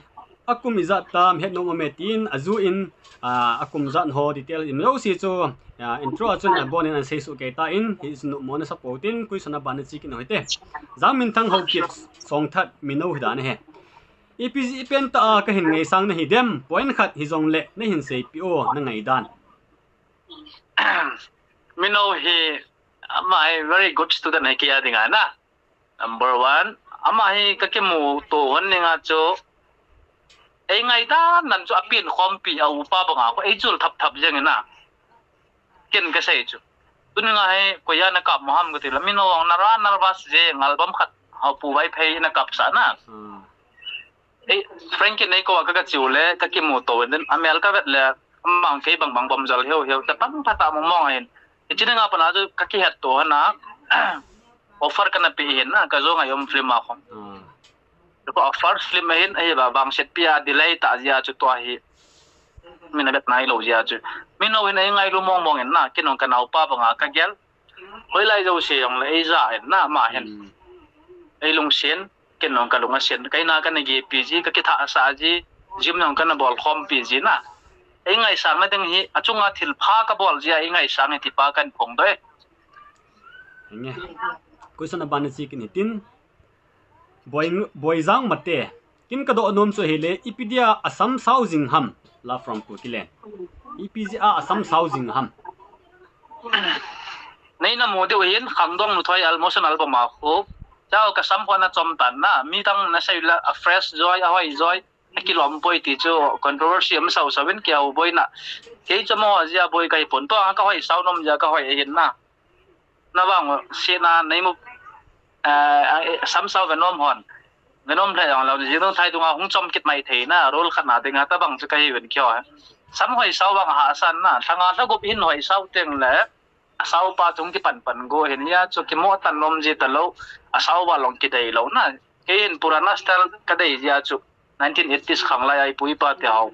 akum ijat tam het nom ume tin, aju in, ah, akum ijat ho detail in lo si chu, ah, intro a chun abon in an sei suh kei ta in, hi sunu mo na support in, question aban na chi kin hite. Jangminthang Haokip Songthat Minou hi dan ahi. Ipi jeh pen tah a kahin ngaisang nahi dem, point khat hijong le nahin seipi o na ngaidan. Minou hi, ama hi very good student hi kei a dinga na. Number one, ama hi kakimuto hon ninga chu, ei ngaidan nan chu apen khompi a upa banga kho, ei chul thap thap jeng in na. Ken kasei chu. Tuni nga hi, koiya na kap mo ham kati le, Minou ang nara nervous jeng, album khat, Haopu Vaiphei na kapsah na. Hmm. Ei, Frankie nei kou a ka, kachiu le, kakimuto in, amel kavet le, amang kei bang bang bom jal hiu hiu, ta pang pha ta mong mong ahin. Hiche dinga pana chu kakihetto hon a, offer kana pe hin na, kajou ngai um film a khom. Hmm. Ko first film ahin, ahi ba, vangsetpi a delay ta jeh a chu tua hi. Min avet nailou jeh a chu. Minou hin ei ngailu mong mong in na, ken jong kanaopa banga kagel. Hoilai jouse jong le ei ja in na, ama hin. Hmm. Ei lungsen, ken jong kalung asen. Kaina kana gehpi ji, kakithahsah ji, gym jong kana bol khompi ji na. Ei ngaisang na ding hi, achunga thil pha kabol jeh a ei ngaisang hi ti pa kahin phongdoh e. Nge. Question aban na chi kin hitin. Boi, Boijang Mate. Ken kadoh nom chu ahile, ipi dia asam sao jing ham. Love from Kukiland. Ipi jeh a asam sao jing ham. Nei na mu diu hin, Khangdong Nuthoi Almost an album a khu. Chao kasam ho na chom tan na, midang na sei la, a fresh joi, ahoi joi, akilom poi ti chu, controversy um sao sao in kei a u boi na. Kei chu mo jeh a boi kahi pon to, kahoi sao nom jeh a kahoi ahin na. Na vang, sina, nei mu, eh, eh, sam sao ve nom hon. Ve nom le jong lou, jing thai dunga hung chom kit mai thei na, role khat na dinga tabang chu kahi ven kio. Sam hoi sao vang hahsa na, lhanga lha gup hin hoi sao teng le, asao pa chung kipan pan go hin ya, chu kimo tan nom ji talou, asao va long kidei lou na. Kei hin purana style kadei jeh a chu, nineteen eighties khang lai a ipu ipa te ho.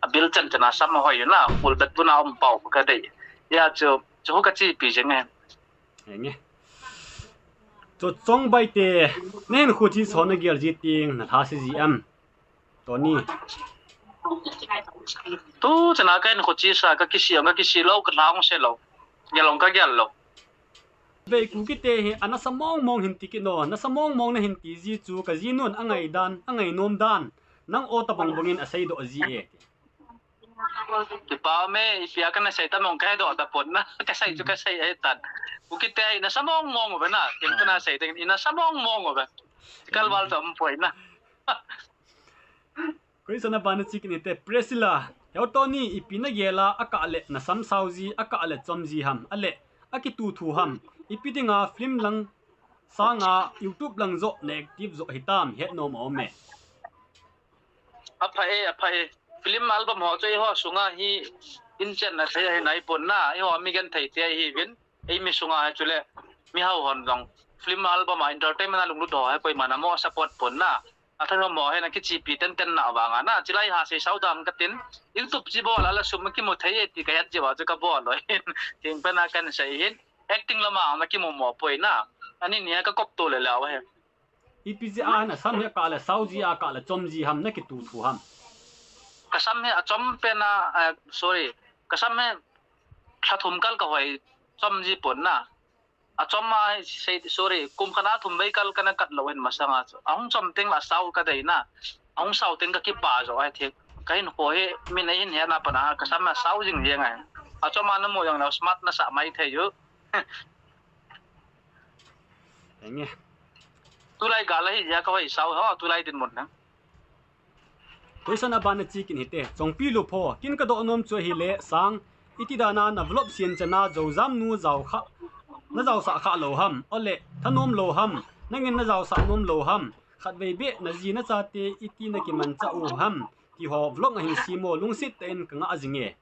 Abil chan chan a sam ahoi na, full bet buna um pau kadei. Ya chu, chu kachipi jeng e. Henge. Chu Chongbai te, nahin khuchi so nagel ji ting, na tha si ji am. Tony. Tu chana kahin khuchi sa, kakisi ang, kakisi lou, kalhang se lou. Gel ang kagel lou. Vei Kuki te hi, ana sa mong mong hin ti kit no, na sa mong mong nahin ti ji chu, kajinun, angaidan, angainom dan, nang o tabang bang in asei doh ji e. Kipa me, ipi a kana sei ta mong kahe doh ta pon na, kasei chu kasei ahi tan. Kuki te hi, na sa mong mong uve na, ken kana sei ding, ina sa mong mong uve. Kalval ta um poi na. Question aban na chi kin hite, Priscilla, Heo Tony, ipi nagel a, akah le nasam sao ji, akah le chom ji ham, ale, akitu thu ham, ipi dinga film lang Sanga YouTube lang joh na active joh hitam, hetnom aume. Apha e, apha e. Film album ho chu eiho sunga hi in chenna thei ahi naipon na, eiho mi genthei te ahiuvin. Eimi sunga hi chule mihao hon jong film album a entertainment a lunglut ho hi koiman amo support pon na. Athanom ho hi na kichepi tenten na vanga na. Chilai ha sei sao dang katin. YouTube chi bol a la sum kimu thei e ti kahet jeh uva chu kabol lou hin. Thengpen a kahin sei hin. Acting lama na kimu mo poi na. Ani nia kakop to le lau hi. Ipi jeh a na sam hi akah le sao ji, akah le chom ji ham, na kitu thu ham? Kasam hi achom pen a, eh, sorry. Kasam hi lha thum kal kahoi chom ji pon na. Achom a sei, sorry, kum khat a thum vei kal kana kat lou hin masanga chu. Ahung chom teng la sao kadei na. Ahung sao teng kakipa jo ahi thei. Kahin kho hi min eihin hena pat a kasam a sao jing jeng ahi. Achom a namu jong le smart nasah mai thei u. Enge. Tulai gal ahi jeh a kahoi sao ho, tulai dinmun na. Question aban na che kit hite. Chongpi Lupho, ken kadoh nom chu ahile, Sang, iti dan a na vlog sian chan a Joujam nu jao kha, na jaosah kha lou ham? Ole, thanom lou ham? Nangin na jaosah nom lou ham? Khatvei beh, na ji na chate iti na kimanchah u ham? Ti ho vlog a hin sem o, lungset tah in kangah jing e.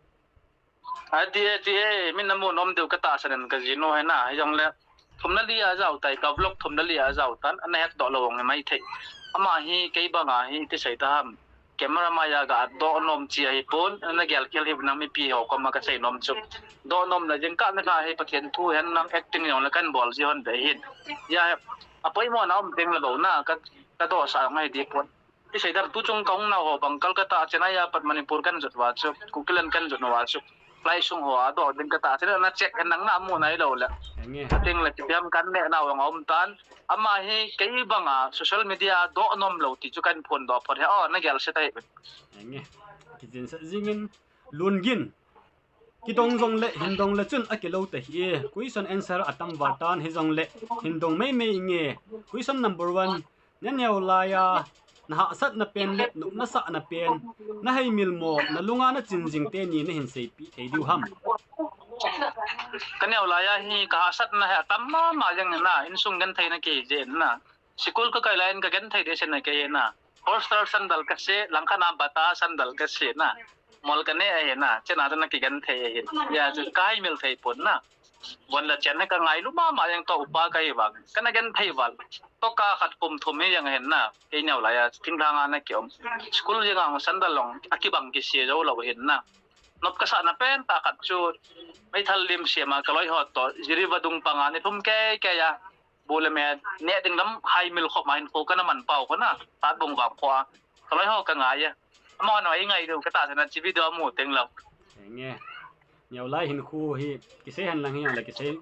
Ati e, ati e, min namu nom diu katahsan in kajinu hi na, hijongle, thumna li a jao tai, ka vlog thumna li a jao tan, ana hetdoh lou jong hi maithei. Ama hi kei banga hi iti sei ta ham. Camera mai a ga doh nom chi ahipon, ana gel khel hi nang mipi ho koma kasei nom chu. Doh nom na jing kah na kha hi Pathen thu hen lang acting jong le kan bol ji hon be hin. Hia hi, apoimo na um teng le bou na, ka, kadoh sa ngai di pon. Ti sei dan tu chung kahung nau ho bang Kolkata, Chennai a pat Manipur kan jot uva chu, Kukiland kan jot uva chu. Flight sung ho a doh ding katahsan in na check hen lang na mu nai lou le. Enge. Ating le kipiam kan ne nau jong aum tan. Ama hi kei banga social media a doh nom lou ti chu kan phondoh phot hi. O, na gel se tai. Enge. Kijin sa jingin Lungin. Kidong jong le, hin dong le chun akilou ta hi e. Question answer atam val tan hijongle, hin dong mai mai inge. Question number one. Na neo lai a, na hahsatna pen le, nopna sahna pen, na haimil mo, na lunga na chin jing teni na hin seipeh thei diu ham? Ka neo lai a hi, ka hahsatna hi atam mama jeng na, insung genthei na kei jeh na. School ka kai lai in ka genthei ding sena kei na. Holster sandal ka se, langkhat a Bata sandal ka se na. Mol ka ne ahi na, chena chu na kigenthei ahi. Hia chu ka haimil thei pon na. Von la chen ka ngailu mama jeng toh upa kahi vang. Kana genthei val. Toh ka khat kum thum hi jeng ahi na. Kei neo lai a, thinglhang a na kium. School jeng a sandal jong, akibang kise jou lou ahi na. Nop ka sahna pen tah khat chu. Meithal lim siam a ka loi ho toh, Jiribam dung panga ni thum kei kei a. Bu le me, neh ding lam haimil khop ma hinkho kana man pau kho na, Tatbung vang kho a. Ka loi ho ka ngai a. Amahon eingai diu katahsan a chi video amu teng lou. Enge. Neo lai hinkho hi, kisei hen lang hijongle kisei,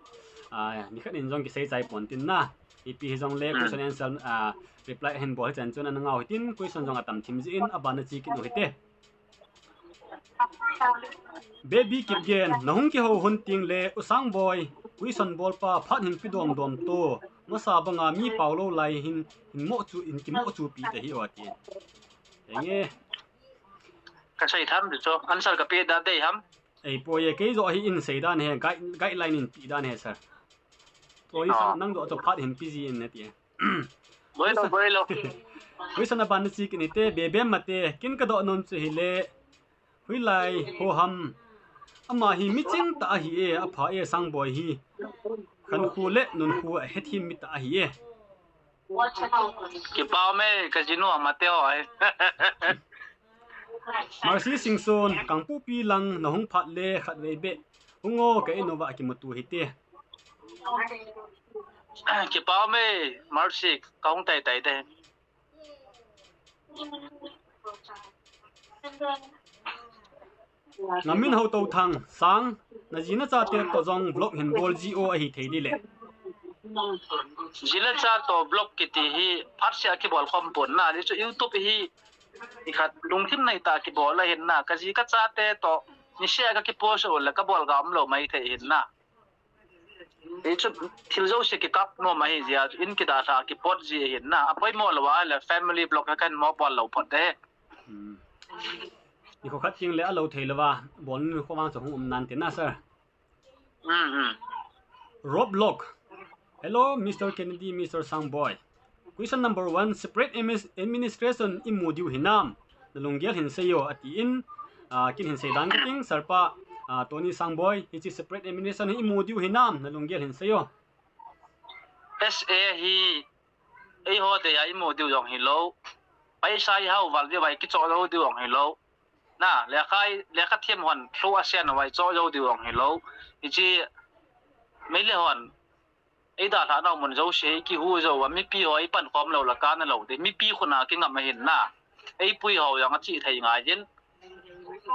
ah, nikhat in jong kisei chai pon tin na. Ipi hijongle, hmm, question answer, ah, reply hin bol hichan chun ana ngau hitin, question jong atam thim jeh in, aban a che kit u hite. Baby Kipgen, na hung kihou hon teng le, U Sangboi, question bolpa, phat hin pe dom dom to, masa banga mi pao lou lai hin, hin mo chu, hin kimo chu pi ta hi o ati. Enge. Ka sei tham chu, answer ka pe da dei ham. Ei, poi e, kei joh hi in sei dan he, guide, guideline in pe dan he, sir. Poi, oh, sir, nang joh chu phat hin pe ji in nati. Boilo, boilo. Question aban na che kit hite, Bebem Mate, ken ka doh nom chu hile, hoilai ho ham. Ama hi miching tah ahi e, apha e, Sangboi hi. Khankho le nunkho ahethem mi tah ahi e. Kipa ume, ka jinu a Mate ho e. Mercy Singson, Kangpokpi lang na hung phat le khatvei beh hung o, ka in uva kimuto hite. Kipa ume, Mercy, ka hung tai tai te. Ngamin Houtothang, Sang, na ji na chate toh jong vlog hin bol ji o, ahi thei ding le. Ji le cha toh vlog kiti hi phat seh a kibol khom pon na, hichu YouTube hi nikhat lungthim nei tah a kibol ahin na, ka ji ka chate toh niseh a ka kipost u le ka bol ga um lou mai thei hin na. Hichu thil jouse kikap nom ahi jeh a, in kidalha kipot ji ahin na. Apoimo lou a le family vlog ka kan mo bol lou phot de. Hmm. Nikho khat teng le alou thei lou va, bol nikho vang chu hung um nan tin na, sir. Hmm, hmm. Rob Lock. Hello, Mister Kennedy, Mister Sangboi. Question number one, separate admis- administration imu diu hinam? Nalunggel hin seiyo, atin. Ah, kin hin seidan kating, Sir pa, ah, Tony Sangboi, hiche separate administration hi imu diu hinam? Nalunggel hin seiyo. S A hi, eiho deija imu diu jong hilou. Paisa ihao val diuva ikichoh jou diu jong hilou. Na, lekha, lekha them hon, thlu asen uva ichoh jou diu jong hilou. Hiche, Meitei hon, eidalhah nau mun jouse, eikihu jou uva, mipi ho, eipankhom lou le kana lou ding. Mipi khut a kingam ahin na. Eipui ho jong achih thei ngai jin.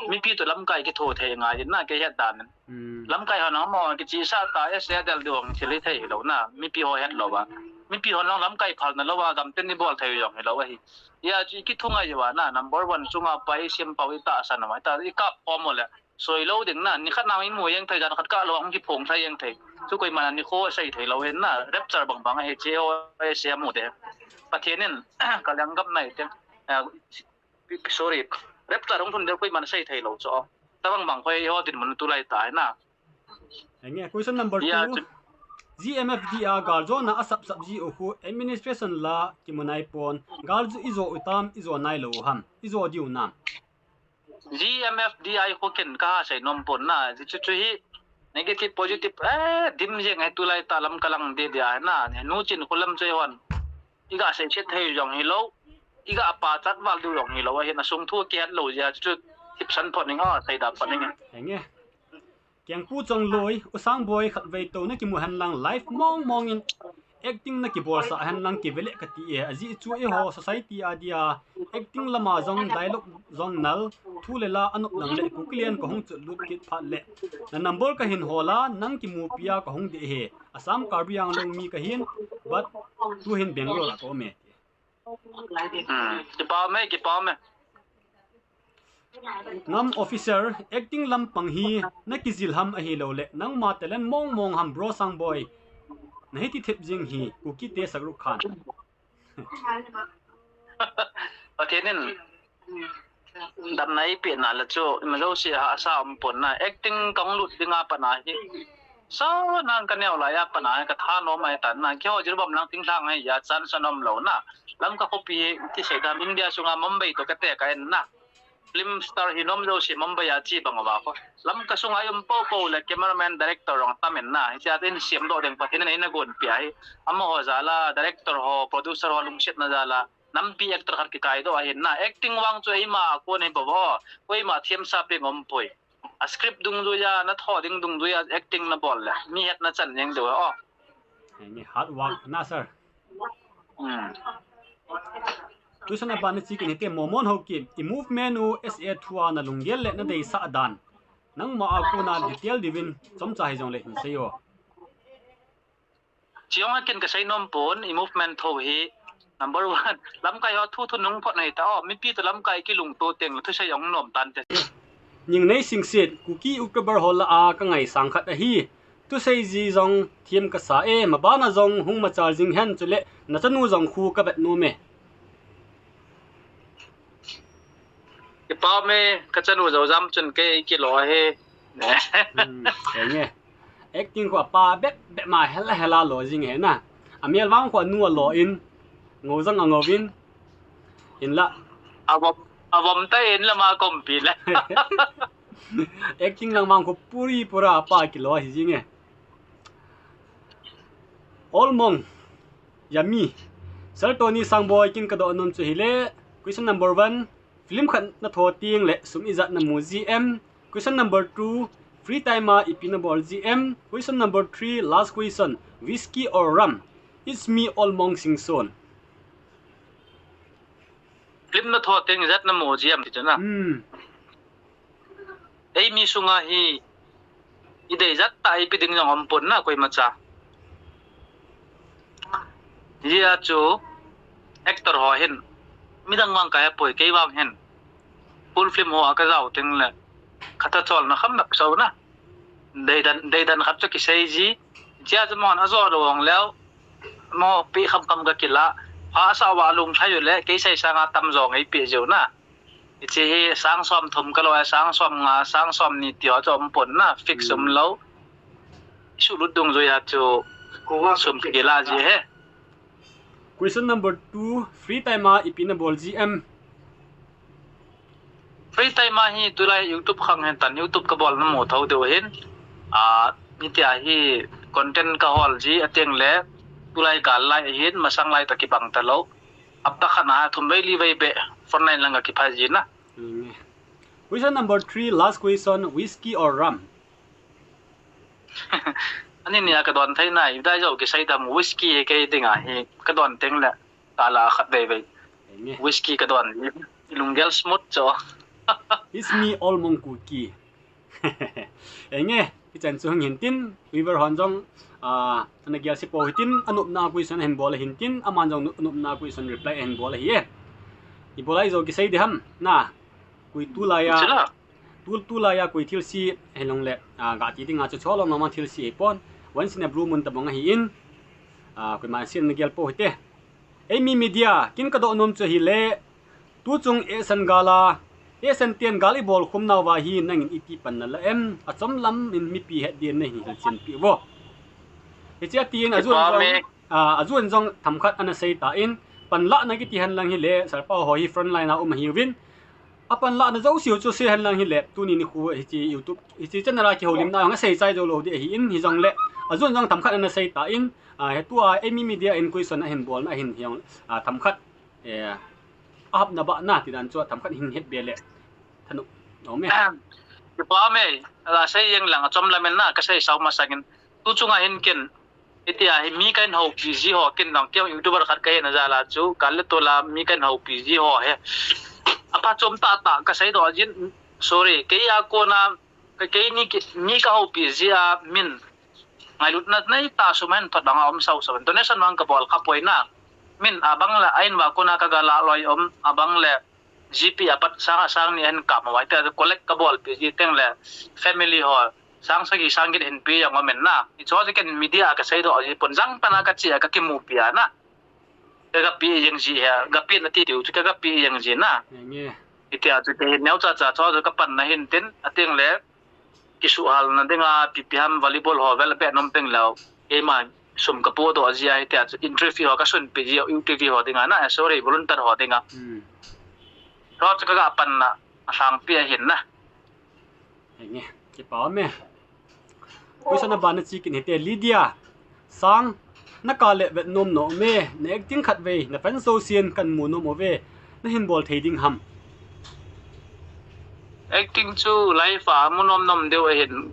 Mipi toh lamkai kitho thei ngai jin na, kei het dan in. Hmm. Lamkai hon amaho kichihsah ta, S A del diu jong thil hithei hilou na. Mipi ho het lou va. Mipi hon jong lamkai phalna lou va, gamtin ibol thei jong hilou ahi. Hijeh chun ikithungai uva na, number one chunga pa isempau itahsan uva, ita ikap khom u le. Soi lou ding na, nikhat na imu jeng thei, jan khat kah lou a hung kiphong thei jeng thei. Chu koiman nikho sei thei lou hin na, rapture bang bang ahi, hiche ho S A mu te. Pathen in, kalenggam nai te. Ah, sorry, rapture hung lhun ding koiman sei thei lou chu. Tabang bang khu eiho dinmun tulai tah na. Henge, question number two. G M F D a galjona asap sap ji u khu administration la kimu nai pon. Galjo ijo u tam, ijo nai lou ham? Ijo diu nam? G M F D a khu ken kaha sei nom pon na, hichu chu hi negative positive, eh, dim jeng ahi, tulai tah lam kalang deh deh ahi na, nu chin khu lam chu eihon iga sei chet thei jong hilou, iga pachat val diu jong hilou, ahin asung thu kihet lou jeh a chu thipsan phot ning a, seida phot ning. Henge. Kengpu Chongloi, U Sangboi khatvei tou nakimu henlang live mong mong in acting nakibolsah henlang kive le kati e, ajeh chu eiho society a dia acting lama jong dialogue jong nal, thu le la anop lang le Kuki lian kahung chotlut kit phat le na number kahin hol a, nang kimupi a kahung deh e, Assam Karbi Anglong mi kahin, but tuhin Bangalore a ka um e. Hmm, kipah e, kipah e. Ngam Officer, acting lampang hi nakijil ham ahilouleh nangma talent mong mong ham bro Sangboi? Nahiti thep jing hi, Kuki te Shahrukh Khan. Pathen in damna eipeh na le chu, ima jouse hahsa um pon na, acting kahung lut ding a pat na hi. Sa nang kaneo lai a pat na hi, kathanom ahitan na, keiho Jiribam lang thinglhang ahi a, chance anom lou na. Lamka khopi hi, ti sei dam, India sunga Mumbai toh kate ka en na. Film star hi nom jouse Mumbai a che bang uva kho. Lamka sunga i um popo le cameraman director jong atam in na. Hiche a in siam doh ding Pathen in eina gonpeh ahi. Amaho jal a, director ho, producer ho lungsetna jal a. Nampi actor khat kikai doh ahin na. Acting vang chu eima a kon ahi bou vo. Koima themsa peng um poi. A script dungjui a, natho ding dungjui a, acting nabol le. Mi hetna chan jeng diu o. Henge, hard work na sir. Hmm. Tusan a ban na chi kin hite Momon Haokip, i movement u S A thua nalunggel le nadeisah dan. Nangma a kona detail diuvin, chomcha hijongle hin seiyo. Chiong a kin kasei nom pon, i movement thou hi, number one, lamkai ho thu thu nung phot nei ta o, mipi toh lamkai kilungto teng le thusei jong nom tante. Ningnei Singsit, Kuki Ukabar ho lah a kangaisang khat ahi. Thusei ji jong them kasa e, mabana jong hung machal jing hen chule, nachanu jong khu kavet nom e. Kipah e, kachanu jou jam chun kei kilo ahi. Hmm, henge. Acting khu apa bep bep ma hela hela lo jing ahi na. Amel vang khu anu alo in, ngou jong angou in. Hinla. Avom, avom ta in lama kompi le. Acting lang vang khu puri pura apa kilo ahi jing e. Olmong, Yummy. Sir Tony Sangboi, kin kadoh nom chu hile. Question number one, film khat natho teng le sum ijat namu ji em? Question number two, free time a ipi nabol ji em? Question number three, last question, whiskey or rum? It's me, Olmong Singson. Film natho teng ijat namu ji em ti chu na. Hmm. Eimi sunga hi idei ijat tah a ipi ding jong um pon na koimacha. Hijeh a chu actor ho hin midang vang kahe poi, kei vang hin full film ho a kajao teng le khat a cholna kham nak sou na. Deidan, deidan khat chu kisei ji. Hijeh a chu mon ajo lou ong leu. Mo pi kham kham kakilah. Pha asah uva alung lhai u le kei sei sanga tamjo ngei peh jiu na. Hiche hi sang som thum kalo, sang som nga, sang som ni ti ho chu um pon na, fix um lou. Isuhlut dungjui a chu Kuva sum kila ji he. Question number two, free time a ipi nabol ji em? Free time a hi tulai YouTube khang hen tan, YouTube kabol namu thou deu hin. A, hitia hi content kahol ji ateng le tulai gal lai hin masang lai toh kibang talou. Hapta khat na thum vei li vei beh frontline lang a kiphai ji na. Hmm. Question number three, last question, whiskey or rum? Ani nia kadon thei nai, dai jou kisei dam, whiskey kei dinga hi kadon teng le kala khat vei vei. Enge. Whiskey kadon, lunggel smooth cho. It's me, All Monk Kuki. Enge, hichan chu hung hin tin, viewer hon jong, ah, ana gel si po hitin, anopna question ahin bol ahin tin, aman jong nopna question reply ahin bol ahi e. Ibola ijo kisei ding ham, na, koi tulai a, Chila. tu, tulai a koi thilse, helong le, ah, ga ti dinga chu cholom lama thilse ahipon, once in a blue moon tabang ahi in, ah, koiman sin ana gel po hite. Eimi Media, kin kadoh nom chu ahile, tuchung eisan gal a, eisan ten gal ibol khum nauva hi nangin ipi pan nala em, achom lam in mipi het din nahin hilchen pi uvo. Hiche atin ajun jong, ah, ajun jong themkhat ana sei tan, panlahna kiti hen lang hile, Sir Pau ho hi frontline a um ahiuvin, apanlahna jouse u chu sei hen lang hile, tuni nikho hiche YouTube, hiche channel a kihoulimna jong asei chai jou lou ding ahi in, hijongle, ajun jong themkhat ana sei tan, ah, hitua Eimi Media in question ahin bolna ahin hiong, ah, themkhat, eh, ahapna bana tidan chu themkhat hin het be le thanop aume. Kipa me, la sei jeng lang achom lam in na, kasei sao masangin, tuchunga hin kin, hitia hi mi kahin houpi ji ho kin dong, kei YouTuber khat kahi na jal a chu, gal le tol a mi kahin houpi ji ho hi aphachom tahtah kasei doh jin, sorry, kei a kona, ka, keini ki, mi kahoupi ji a min ngailutna neitah sum ahin thot banga um sao sao, donation bang kabol kha poi na, min abang le a in va kona kaga la loi um, abang le GP a pat sang a sang ni ahin kap ma vai te collect kabolpi ji teng le family ho sang sagi sang get hin pe jong um in na. Hicho chu ken media a kasei doh ji pon, jang pana kache a kakimupi a na. Kagape jeng ji hi, gape na ti tiu chu kagape jeng ji na. Enge. Hitia chu kei hin neocha cha cho chu kapanna hin tin, ateng le kisuhhalna dinga, ipi ipi ham volleyball ho vel beh nom teng leu, keima sum kapoh doh ji a, hitia chu entry fee ho kasunpi ji a, U T V ho dinga na, eh, sorry, volunteer ho dinga. Hmm. Cho chu kaga panna alhangpi ahin na. Enge, kipa me. Question abana che kit hite, Lydia. Sang, nakah le vet nom nom e, na acting khat vei, na fans jousen kamu nom uve, nahin bol thei ding ham? Acting chu life a mu nom nom deu ahin.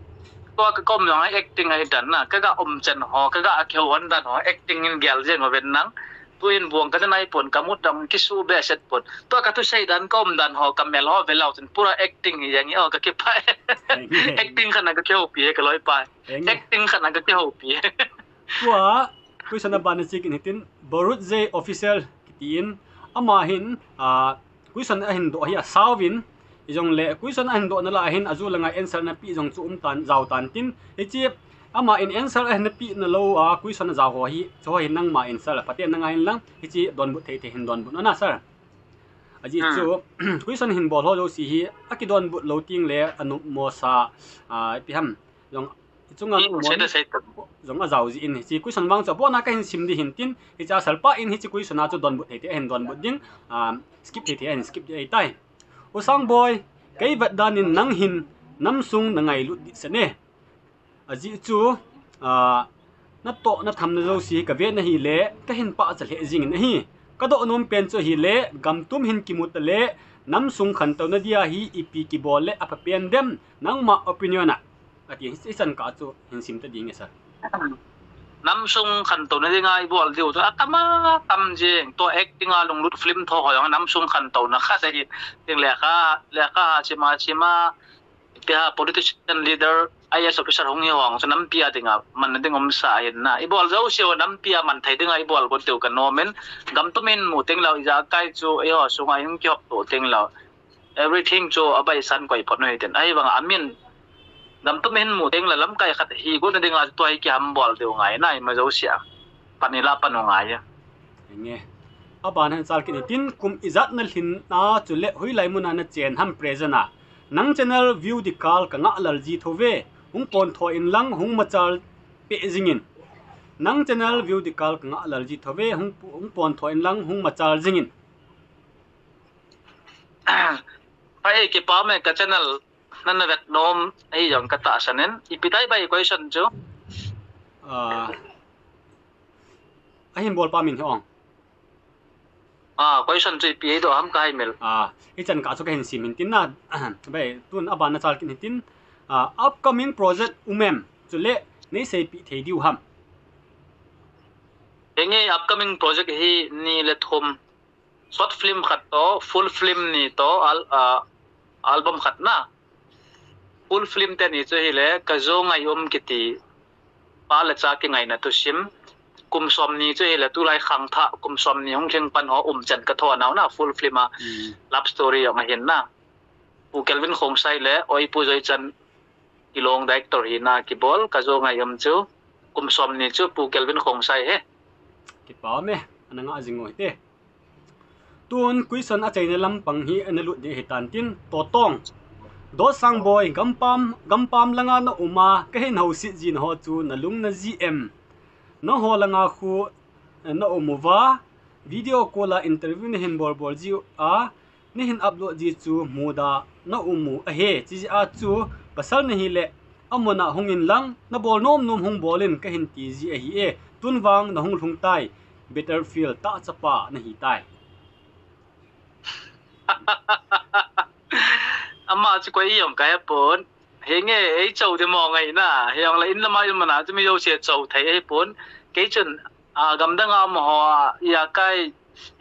Tua kakom jong a acting ahi dan na, kaga um chan ho, kaga kihou hon dan ho, acting in gel jeng uvin nang. Tuin buang kaja nai pon, kamut dam kisu behseh pon. Tua kathusei dan, kaum dan ho, kamel ho velou chun pura acting hi jeng hi o, kakipah. Acting khat na kakihoupi e, kaloipa. Acting khat na kakihoupi e. Tua, question abana che kit hitin, Borut J Official kitin, ama hin, ah, question ahin doh hi asao vin, hijongle question ahin doh nalai hin, aju langa answer napeh jong chu um tan, jao tan tin, hiche, ama in answer ahin napeh nalou a, question ajao ho hi, chu ho hi nangma answer la, phaten nangah in lang, hiche donbut thei thei hin donbut un a sir. Ajeh chu, question hin bol ho jouse hi, akidonbut lou teng le, anop mo sa, ah, ipi ham, jong, ichunga jong ajao jin, hiche question vang chu abona kahin sim ding hin tin, hiche a sir pa in hiche question a chu donbut thei thei ahin donbut ding, ah, skip thei thei ahin skip ding ahitai. U Sangboi, kei vet dan in nang hin namsung nangailut dehset e. Ajeh chu, ah, natoh nathamna jouse kavet na hile, kahin pachat lheh jingin ahi. Kadoh nom pen chu ahile, gamtum hin kimu tale, namsung khantouna dia hi ipi kibol le apha pen dem, nangma opinion a. Ati, hichan kah chu hin sim ta ding e sir. Namsung khantouna dinga ibol diu chu atam atam jeng, tua acting a lunglut film tho ho jong namsung khantouna khat ahi. Tin lekha, lekha sima sima, ipi ham politician, leader, I A S officer hung hi ho chu nampi a dinga manna ding umsa ahin na. Ibol jouse ho nampi a man thei dinga ibol got diu kanom in, gamtum in mu teng leu, ijakai chu eiho sunga hung kihop to teng leu. Everything chu abaisan koi phot u hitin. Ahivanga amin gamtum in mu teng le lamkai khat hi got na dinga tua hi kihambol diu ngai na, ima jouse a. Pan ila pan u ngai a. Enge. Aban hin chal kit hitin, kum ijat nalhin a chule hoilai muna nachen ham present a. Nang channel view dikal kangah lel ji thou ve. Hung pontho in lang, hung machal peh jingin. Nang channel view dikal ka ngah lel ji thove, hung pu-, hung pon tho in lang, hung machal jingin. Hai, kipa me ka channel nana vet nom, ei jong ka tahsan in. Ipi tai bai question chu? Ah, ahin bol pa min hi ong. Ah, question chu ipi ei doh ham ka hai mel. Ah, hichan ka chu ka hin sim hin tin na. Bai, tun aban na chal kin hin tin. Ah, upcoming project um em. Chule, nei seipeh thei diu ham. Henge upcoming project hi ni le thum. Short film khat to, full film ni to, al-, ah, album khat na. Full film te ni chu hile, Ka Jo Ngai Um kiti, pa le cha kingaina thusim. Kum som ni chu hile, tulai khangthah, kum som ni hung lhing pan ho um chan ka tho nau na, full film a, hmm, love story jong ahin na. Pu Kelvin Khongsai le, Oi Pu Joichan, kilong director hina kibol, Ka Jo Ngai Um chu, kum som ni chu, Pu Kelvin Khongsai he. Kipa me, ana ngah jing u hite. Tun question achaina lampang hi ana lut ding ahi tan tin, Totong. Dot Sangboi, gampam, gampam langa na um a, ka hin houset jin ho chu na lung na ji em? Nangho langa khu, eh, na um uva, video call a interview na hin bol bol ji a, na hin upload ji chu muda na um u ahi, chi ji a chu pasal na hile, amun a hung in lang, na bol nom nom hung bol in ka hin ti ji ahi e, tun vang na hung lhung tai, Battlefield tah chapa na hi tai. Ama chu koi jong ka he pon. Henge, ei chou de mo ngai na. Hijong le in lama in mana chu mi jouse chou thei ahi pon. Kei chun, a, gamdang a um ho a, i a kai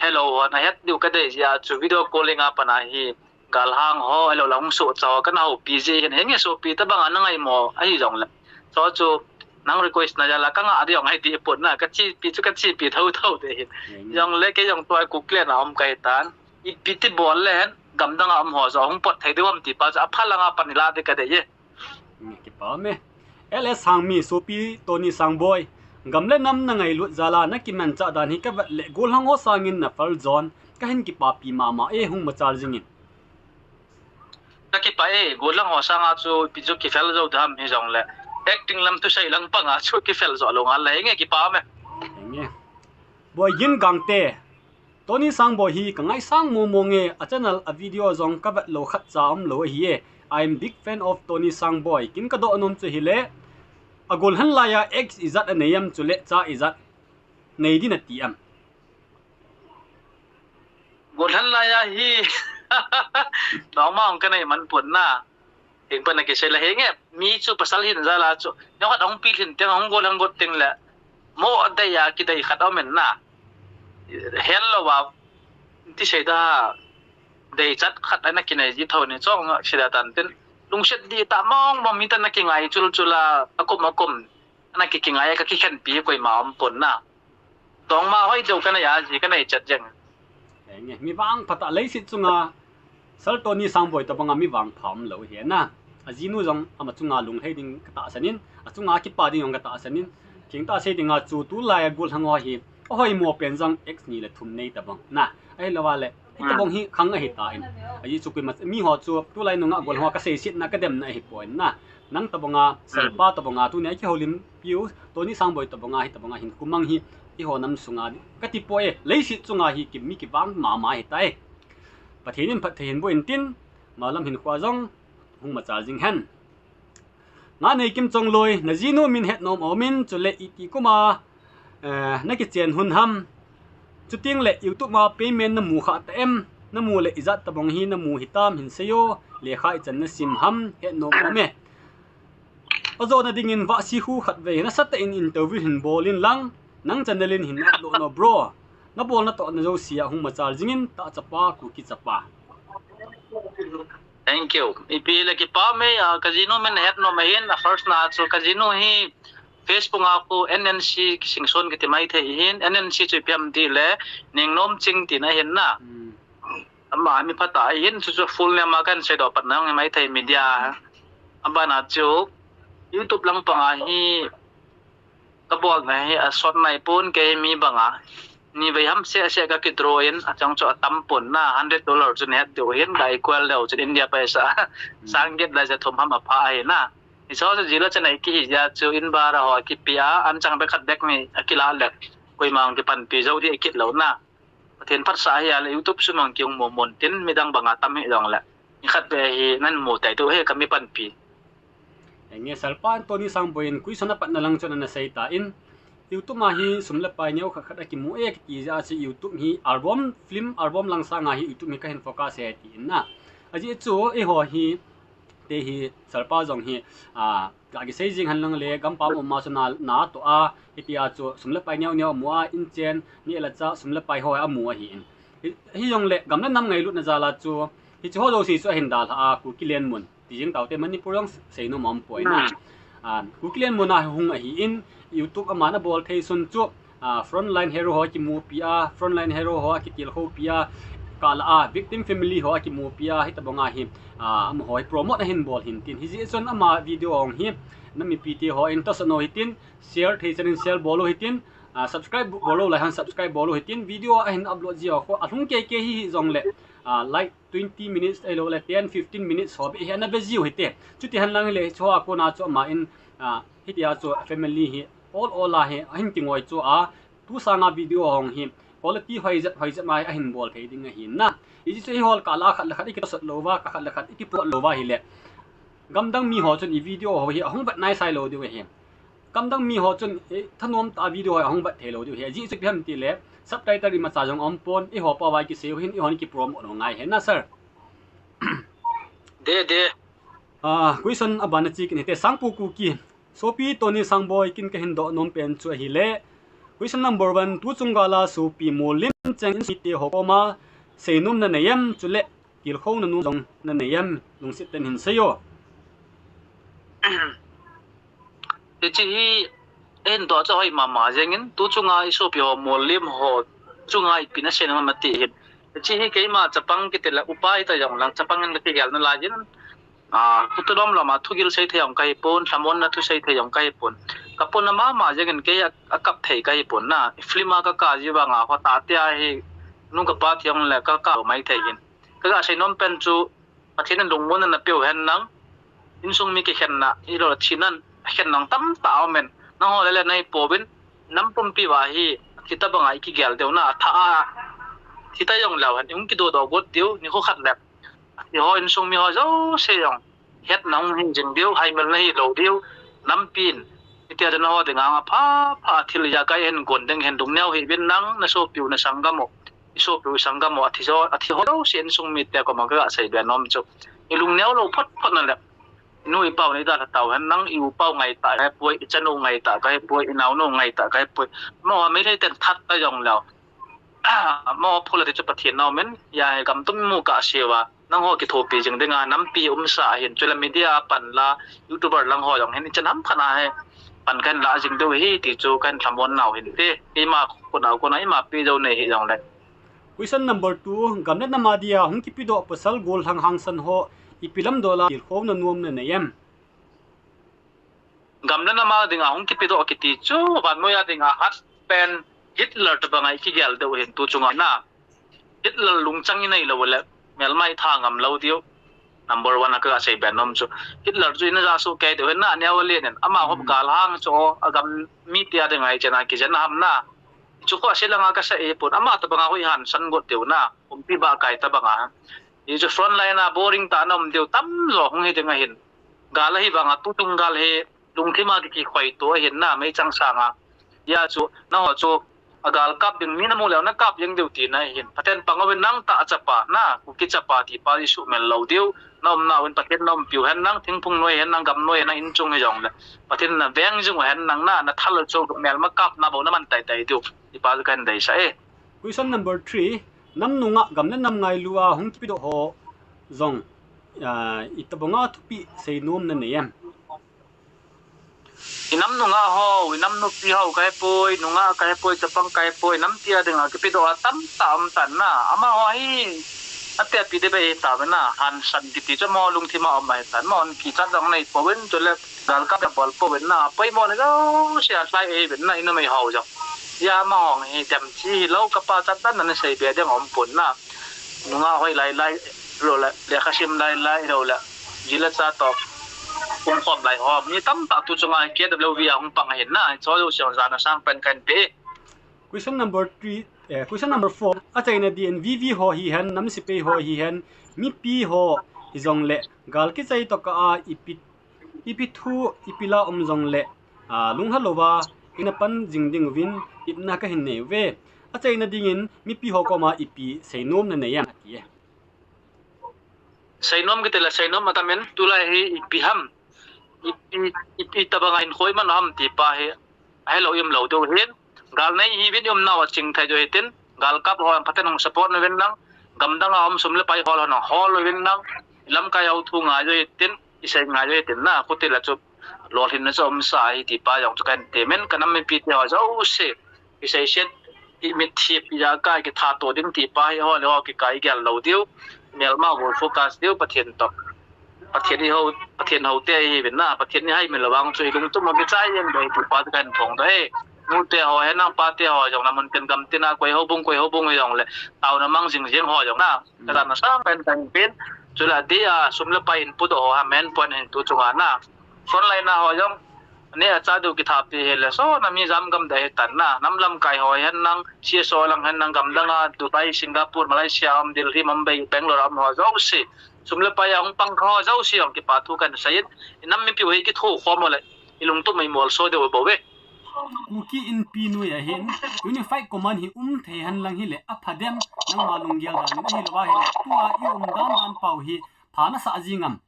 helou hon a het diu ka dei ji a chu video calling a pan a hi. Galhang ho, helou la hung so chou ka na houpi ji hin. Henge sopi tabang a na ngai mo ahi jong le. Chu chu nang request na jal a ka ngah ding jong ahi ti pon na. Ka chepi chu ka chepi thotho de hin. Henge. Jong le kei jong tua Cookland a um ka hi tan. Ipi ti bol le hen, gamdang a um ho jong hung pot thei diu ham ti pa chu, apha langa pan ila de ka dei e. Nge kipa me. L S Hangmi, sopi Tony Sangboi. Gam le nam na ngailut jal a, na kimanchah dan hi ka vet le, gollhang ho sangin na phal jon, ka hin kipapi mama e, hung machal jingin. Ka kipa e, gollhang ho sanga chu, pi chu kiphal jou dam hijong le. Acting lam thusei lang panga chu kiphal jou lou ngal le, nge kipa me. Nge. Boigin Gangte. Tony Sangboi hi ka ngaisang momo nge, a channel a video jong ka vet lou khat cha um lou ahi e. I am big fan of Tony Sangboi. Kin ka doh nom chu hile, a gollhang lai a ex ijat a nei em chule cha ijat nei din a ti em? Gollhang lai a hi. Nangma hung ka nei man pon na. Hing pan a kisei le henge, mi chu pasal hin jal a chu. Neo khat hung pi lhin teng, hung gollhang got teng le. Mo dei a kidei khat a um in na. Hel lou a, ti sei da, dei chat khat ana kinei ji tho ni chong a sei da tan tin. Lungset di ta mong mong mi ta na kingai chul chul a, akum akum. Ana ki kingai a ka kikhen pi koima um pon na. Tongma hoi deu ka nei a ji ka nei chat jeng. Nge, mi vangpha tah leiset chunga, Sir Tony Sangboi tabanga mi vangpha um lou hi na. A jinu jong ama chunga lunglhai ding ka tahsan in, a chunga kipa ding jong ka tahsan in, thengtah sei dinga chu tulai a gollhang ho hi, a hoimo pen jong ex ni le thum nei tabang na. Ahilou a le, hitabang hi khang ahi tan. Aji chu koima, mi ho chu tulai nunga gollhang ho ka seiset na ka dem na ahi poi na. Nang tabanga, Sir pa tabanga, tuni a kihoulim piu, Tony Sangboi tabanga, hitabanga hin kumang hi, eiho nam sunga, ka ti poi e, leiset chunga hi ki, mi kivang mama ahi tai. Pathen in phatthei hin boh in tin, malam hin khua jong, hung machal jing hen. Nganei Kim Chongloi, na jinu min het nom a um in, chule iti kum a, eh, na kichen hun ham. Chuteng le YouTube a payment na mu kha ta em, na mu le ijat tabang hi na mu hitam hin seiyo, lekha ichan na sim ham, het nom a um e. Ajona dingin Vahsi khu khatvei, nasatah in interview hin bol in lang, nang channel in hin upload no bro. Na bolna toh na jouse a hung machal jingin, tah chapa, Kuki chapa. Thank you. Ipi le kipa me, ah, ka jinu min het nom ahin, a first na chu ka jinu hi Facebook a khu N N C Singson kiti mai thei hin, N N C chu ipi ham ti le, Nengnomching tina hin na. Hmm. Ama mi phatah ahin, chu chu full name a kan seidoh pat nang mai thei media. Abana chu YouTube lang panga hi ka bolna hi a sot nai pon kei mi banga. Nivei ham seh seh ka kidraw in, achang chu atam pon na, hundred dollar chu nahet diu hin, ka equal leu chun India paisa. Hmm. Sang get lai ja thum ham apha ahi na. Hiche ho chu jila chana ikihi jeh a chu in bara ho akipe a, anchang bek khat bek mi akilah le, koima kipanpi jou di akit lou na. Pathen phatsah hi a le YouTube sum a kihung mumon tin midang banga tam hijongle, nikhat beh hi nan mu tai tu hi kami panpi. Henge, Sir pa Tony Sangboi in question apatna lang chun ana sei tan, YouTube a hi sum le pai neo khat khat akimu e kiti jeh a chu YouTube hi album, film album lang sanga hi YouTube hi kahin focus e tin na. Ajeh chu eiho hi, te hi Sir pa jong hi, a, ka kisei jing hen lang le, gampam um a chu na, na toh a, hitia chu sum le pai neo neo amu a, inchen, neh le chah, sum le pai ho amu ahin. Hi, hijongle, gam le nam ngailutna jal a chu, hiche ho jouse chu ahin dalha a, Kuki Lenmun. Ti jing taute, Manipur jong seinom aumpoi na. Hmm. A, Kuki Lenmun a hung ahin, YouTube aman abol thei sun chu, a, frontline hero ho akimupi a, frontline hero ho akitilkhoupi a, kala a, victim family ho akimupi a, hitobanga hi, a, amaho hi promote ahin bol hin tin. Hijeh chun ama video hung hi, na mipite hon tahsan u hitin, share thei chan in share bol u hitin, a, subscribe bol lou lai hon subscribe bol u hitin, video ahin upload ji ho khu, alhung kei kei hi hijongle, a, like, twenty minutes ahilou le ten, fifteen minutes ho beh hi ana ve jiu hite. Chuti hen lang hile, hiche ho a kona chu aman, a, hitia chu family hi, ol ol a hi, ahin kingoi chu a, tu sanga video hung hi, quality hoi jep, hoi jep mai ahin bol thei ding ahin na. Hiche chu eiho kala khat le khat ikitosot lou va, khat le khat ikipot lou va hile, gamdang mi ho chun i video ho hi ahung vet nai sai lou diu ahi. Gamdang mi ho chun, eh, thanom tah a video ho ahung vet thei lou diu ahi. Ajeh chu ipi ham tile, subtitle imacha jong aumpon, eiho pao a ikisei u hin, eihon kipromote u ngai ahi na, sir. De, de. Ah, question aban a che kit hite, Sangpu Kuki. Sopi Tony Sangboi, ken kahin doh nom pen chu ahile, question number one, tu chung gal a sopi molem cheng in site ho koma seinom nanei em, chule tilkhouna nom jong nanei em, lungset tah in hin sei o. Hiche hi, eihin doh chu hoi mama jengin, tu chunga i sopi ho, molem ho chunga ipi nasei nom ham ati hin. Hiche hi keima chapang kiti le upa hita jong lang, chapang in kakigel nalai jin. A, khuti lom lom a thugil sei thei jong kahipon, lhamonna thu sei thei jong kahipon. Kapona mama jengin kei a, akap thei kahipon na. Film a kakap ji vanga, hotah tia hi, nu kapa thi jongle kakap mai thei hin. Kaga seinom pen chu, Pathen in lungmonna napeu hen lang, insung mi kikhenna, hilou le thina khen lang tamtah aumin. Nangho le le nahipouvin, nam pumpi uva hi, hitobanga ikigel diu na, athah a, hita jong leu hen, ihung kidodoh got diu, nikho khat le. Hiho insung mi ho jouse jong, hetna hung hi jing diu, haimelna hilou diu, nampi in. Hitia chu nangho dinga apha, pha thil ijakai hin gon ding hin lungneo hih uvin nang, nasopiu nasanggam u. I sopiu sanggam u athi jo, athi ho jouse insung mite koma kaga sei be nom chu. I lungneo lou phot phot na le. I nu i pau neidalha tau hen lang, i u pau ngaitah kahipoi, i chanu ngaitah kahipoi, i naonu ngaitah kahipoi. Amaho Meitei ten that ta jong leu. Amaho phu le ti chu Pathen in aumin, ya hi gam tum mu kasei uva. Nangho kithopi jing dinga nampi umsa ahin, chule media pan la, YouTuber lang ho jong hin, ichan ham khat a hi pan kahin la jing diu ahi ti chu kahin lhamon nau hinte, ima khonau kona ima pe jou nei hih jongle. Question number two, gam le nam a dia hung kipedoh pasal gollhang hangsan ho ipi lam dol a tilkhouna nom nanei em? Gam le nam a dinga hung kipedoh kiti chu, vannoi a dinga hat pen Hitler tobanga ikigel diu hin tu chunga na. Hitler lungchang inei lou le, melma itha ngam lou diu. Number one a kaga sei be nom chu. Hitler chu ina ja soh kei diu hin na, aneo alen in. Amaho Hmm. galhang chu, agam mite a dinga ichan a kijen ham na. Chu kho se langa kasei pon, ama tobanga hoi hangsan got diu na. Pumpi bahkai tobanga. Hichu frontline a boring tah a na um diu tamjo hung hi ding ahin. Gal ahi vanga tutung gal hi lungthim a kikikhoi to ahin na, meichang sanga. Hijeh chun, nangho chu, agal kap ding mi namu leu nakap jeng diu tina ahin. Pathen pang uvin nang tah a chapa na, Kuki chapa tipa isuhmil lou diu. Na umna uvin Pathen in naumpiu hen lang, thingphung noi hen lang, gam noi hen lang, inchung hi jongle. Pathen in naveng jing u hen lang na, nathal chu melma kapna bou naman teitei diu. Tipa chu kahin deisah e. Question number three, nam nungah gam le nam ngailu a hung kipedoh ho jong, ah, itobanga thupeh seinom nanei em? I nam nungah ho, i nam nupi ho kahepoi, nungah kahepoi, chapang kahepoi, nampi a dinga kipedoh a tamtah um tan na. Amaho hi, ati api ding beh hi tauve na, hangsan kiti chu amaho lungthim a um ahi tan. Amahon kichat jong nei pouvin, chule galkap jong abol pouvin na, poimo le jouse a lhai ahi uvin na, i numei ho jong. Hijeh a amaho hi demchi hilou, kapa chat dan a nasei be ding aumpon na. Nungah hoi lai lai, lou le, lekha sim lai lai, lou le, ji le cha toh Hung khom lai ho mi tamtah tu chunga K W V a hung pang ahin na, chu jouse jong jana sangpen kahin pe. Question number three, eh, question number four. Achaina din V V ho hihen, nam sepai ho hihen, mipi ho hijongle, gal kichai tokah a ipi, ipi thu, ipi la um jongle, ah, lungha louva ina pan jing ding uvin ipna kahin nei uve. Achaina dingin mipi ho koma ipi seinom nanei em, ati e. Seinom kiti le seinom atamin, tulai hi ipi ham, ipi, ipi tabanga hinkho iman ham ti pa hi ahilou um lou diu hin. Gal nei hiuvin i umnau a chingthei diu hitin, gal kap ho phaten hung support nauvin lang, gamdang a um sum le pai hol ho nahol uvin lang, lamkai ho thu ngai diu hitin, isei ngai diu hitin na, khuti la chu lolhinna chu umsa ahi ti pa jong chu kahin temin, ka nam mipi te ho jouse, isei set, i mitthip, ijakai, kithat to ding ti pa hi ho le ho kikai gel lou diu, melma bol focus diu, Pathen toh. Pathen i ho, Pathen houte ihiuvin na, Pathen i hai mil vang chu i lungtum a kichai jeng dei ti pa chu kahin phong doh e. Nute ho, henlang pate ho jong, na mun tin gam tina, koi houbung, koi houbung hijongle, taona mang jing jeng ho jong na, ka jana sangpen kahin pen, chule dia sum le pai hin pudoh ho ha main point hin tu chunga na. Frontline a ho jong, neh a chah diu kithat pi hile, so na mi jam gam dei hitan na, nam lamkai ho henlang, C S O lang henlang, gamdang a, Dubai, Singapore, Malaysia um, Delhi, Mumbai, Bangalore um ho jouse, sum le pai a hung pang ho jouse jong kipa thu kahin seiyin, i nam mipi ho hi kitho khom u le, i lungtum a i molso diu bou ve. Kuki Inpi noiya hin, Unified Command hi um thei henlang hile, apha dem, nangma lunggel dan in ahilou ahile, tua i um dan dan pau hi, pha nasah jing am.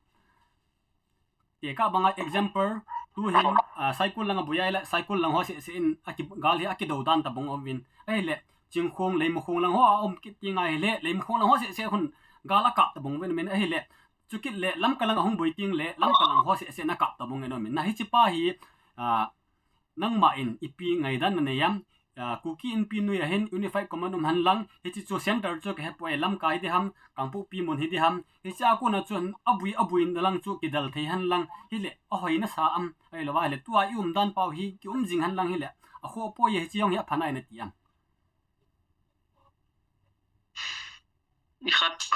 Tekah banga example, tu hin, ah, Saikul langa buia le, Saikul lang ho seh seh in, aki, gal hi akidou dan tabang um uvin. Ahile, Chingkhong, Leimakhong lang ho a um kit ti ngai hile, Leimakhong lang ho seh seh hun gal akap tabang uvin min ahile. Chukit le, Lamka lang ahung boi ting le, Lamka lang ho seh seh in akap tabang in um in. Na hiche pa hi, ah, nangma in ipi ngaidan nanei am, ah, Kuki Inpi noiya hin Unified Command um henlang, hiche chu center chu kahepoi, Lamka hi diham, Kangpokpi mun hi diham, hiche a kona chun abui, abui in lang chu kidel thei henlang, hile, ahoi nasa am, ahilou ahile, tua i um dan pau hi, ki um jing henlang hile, akhoh poi e hiche jong hi apha nai nati am. I khat,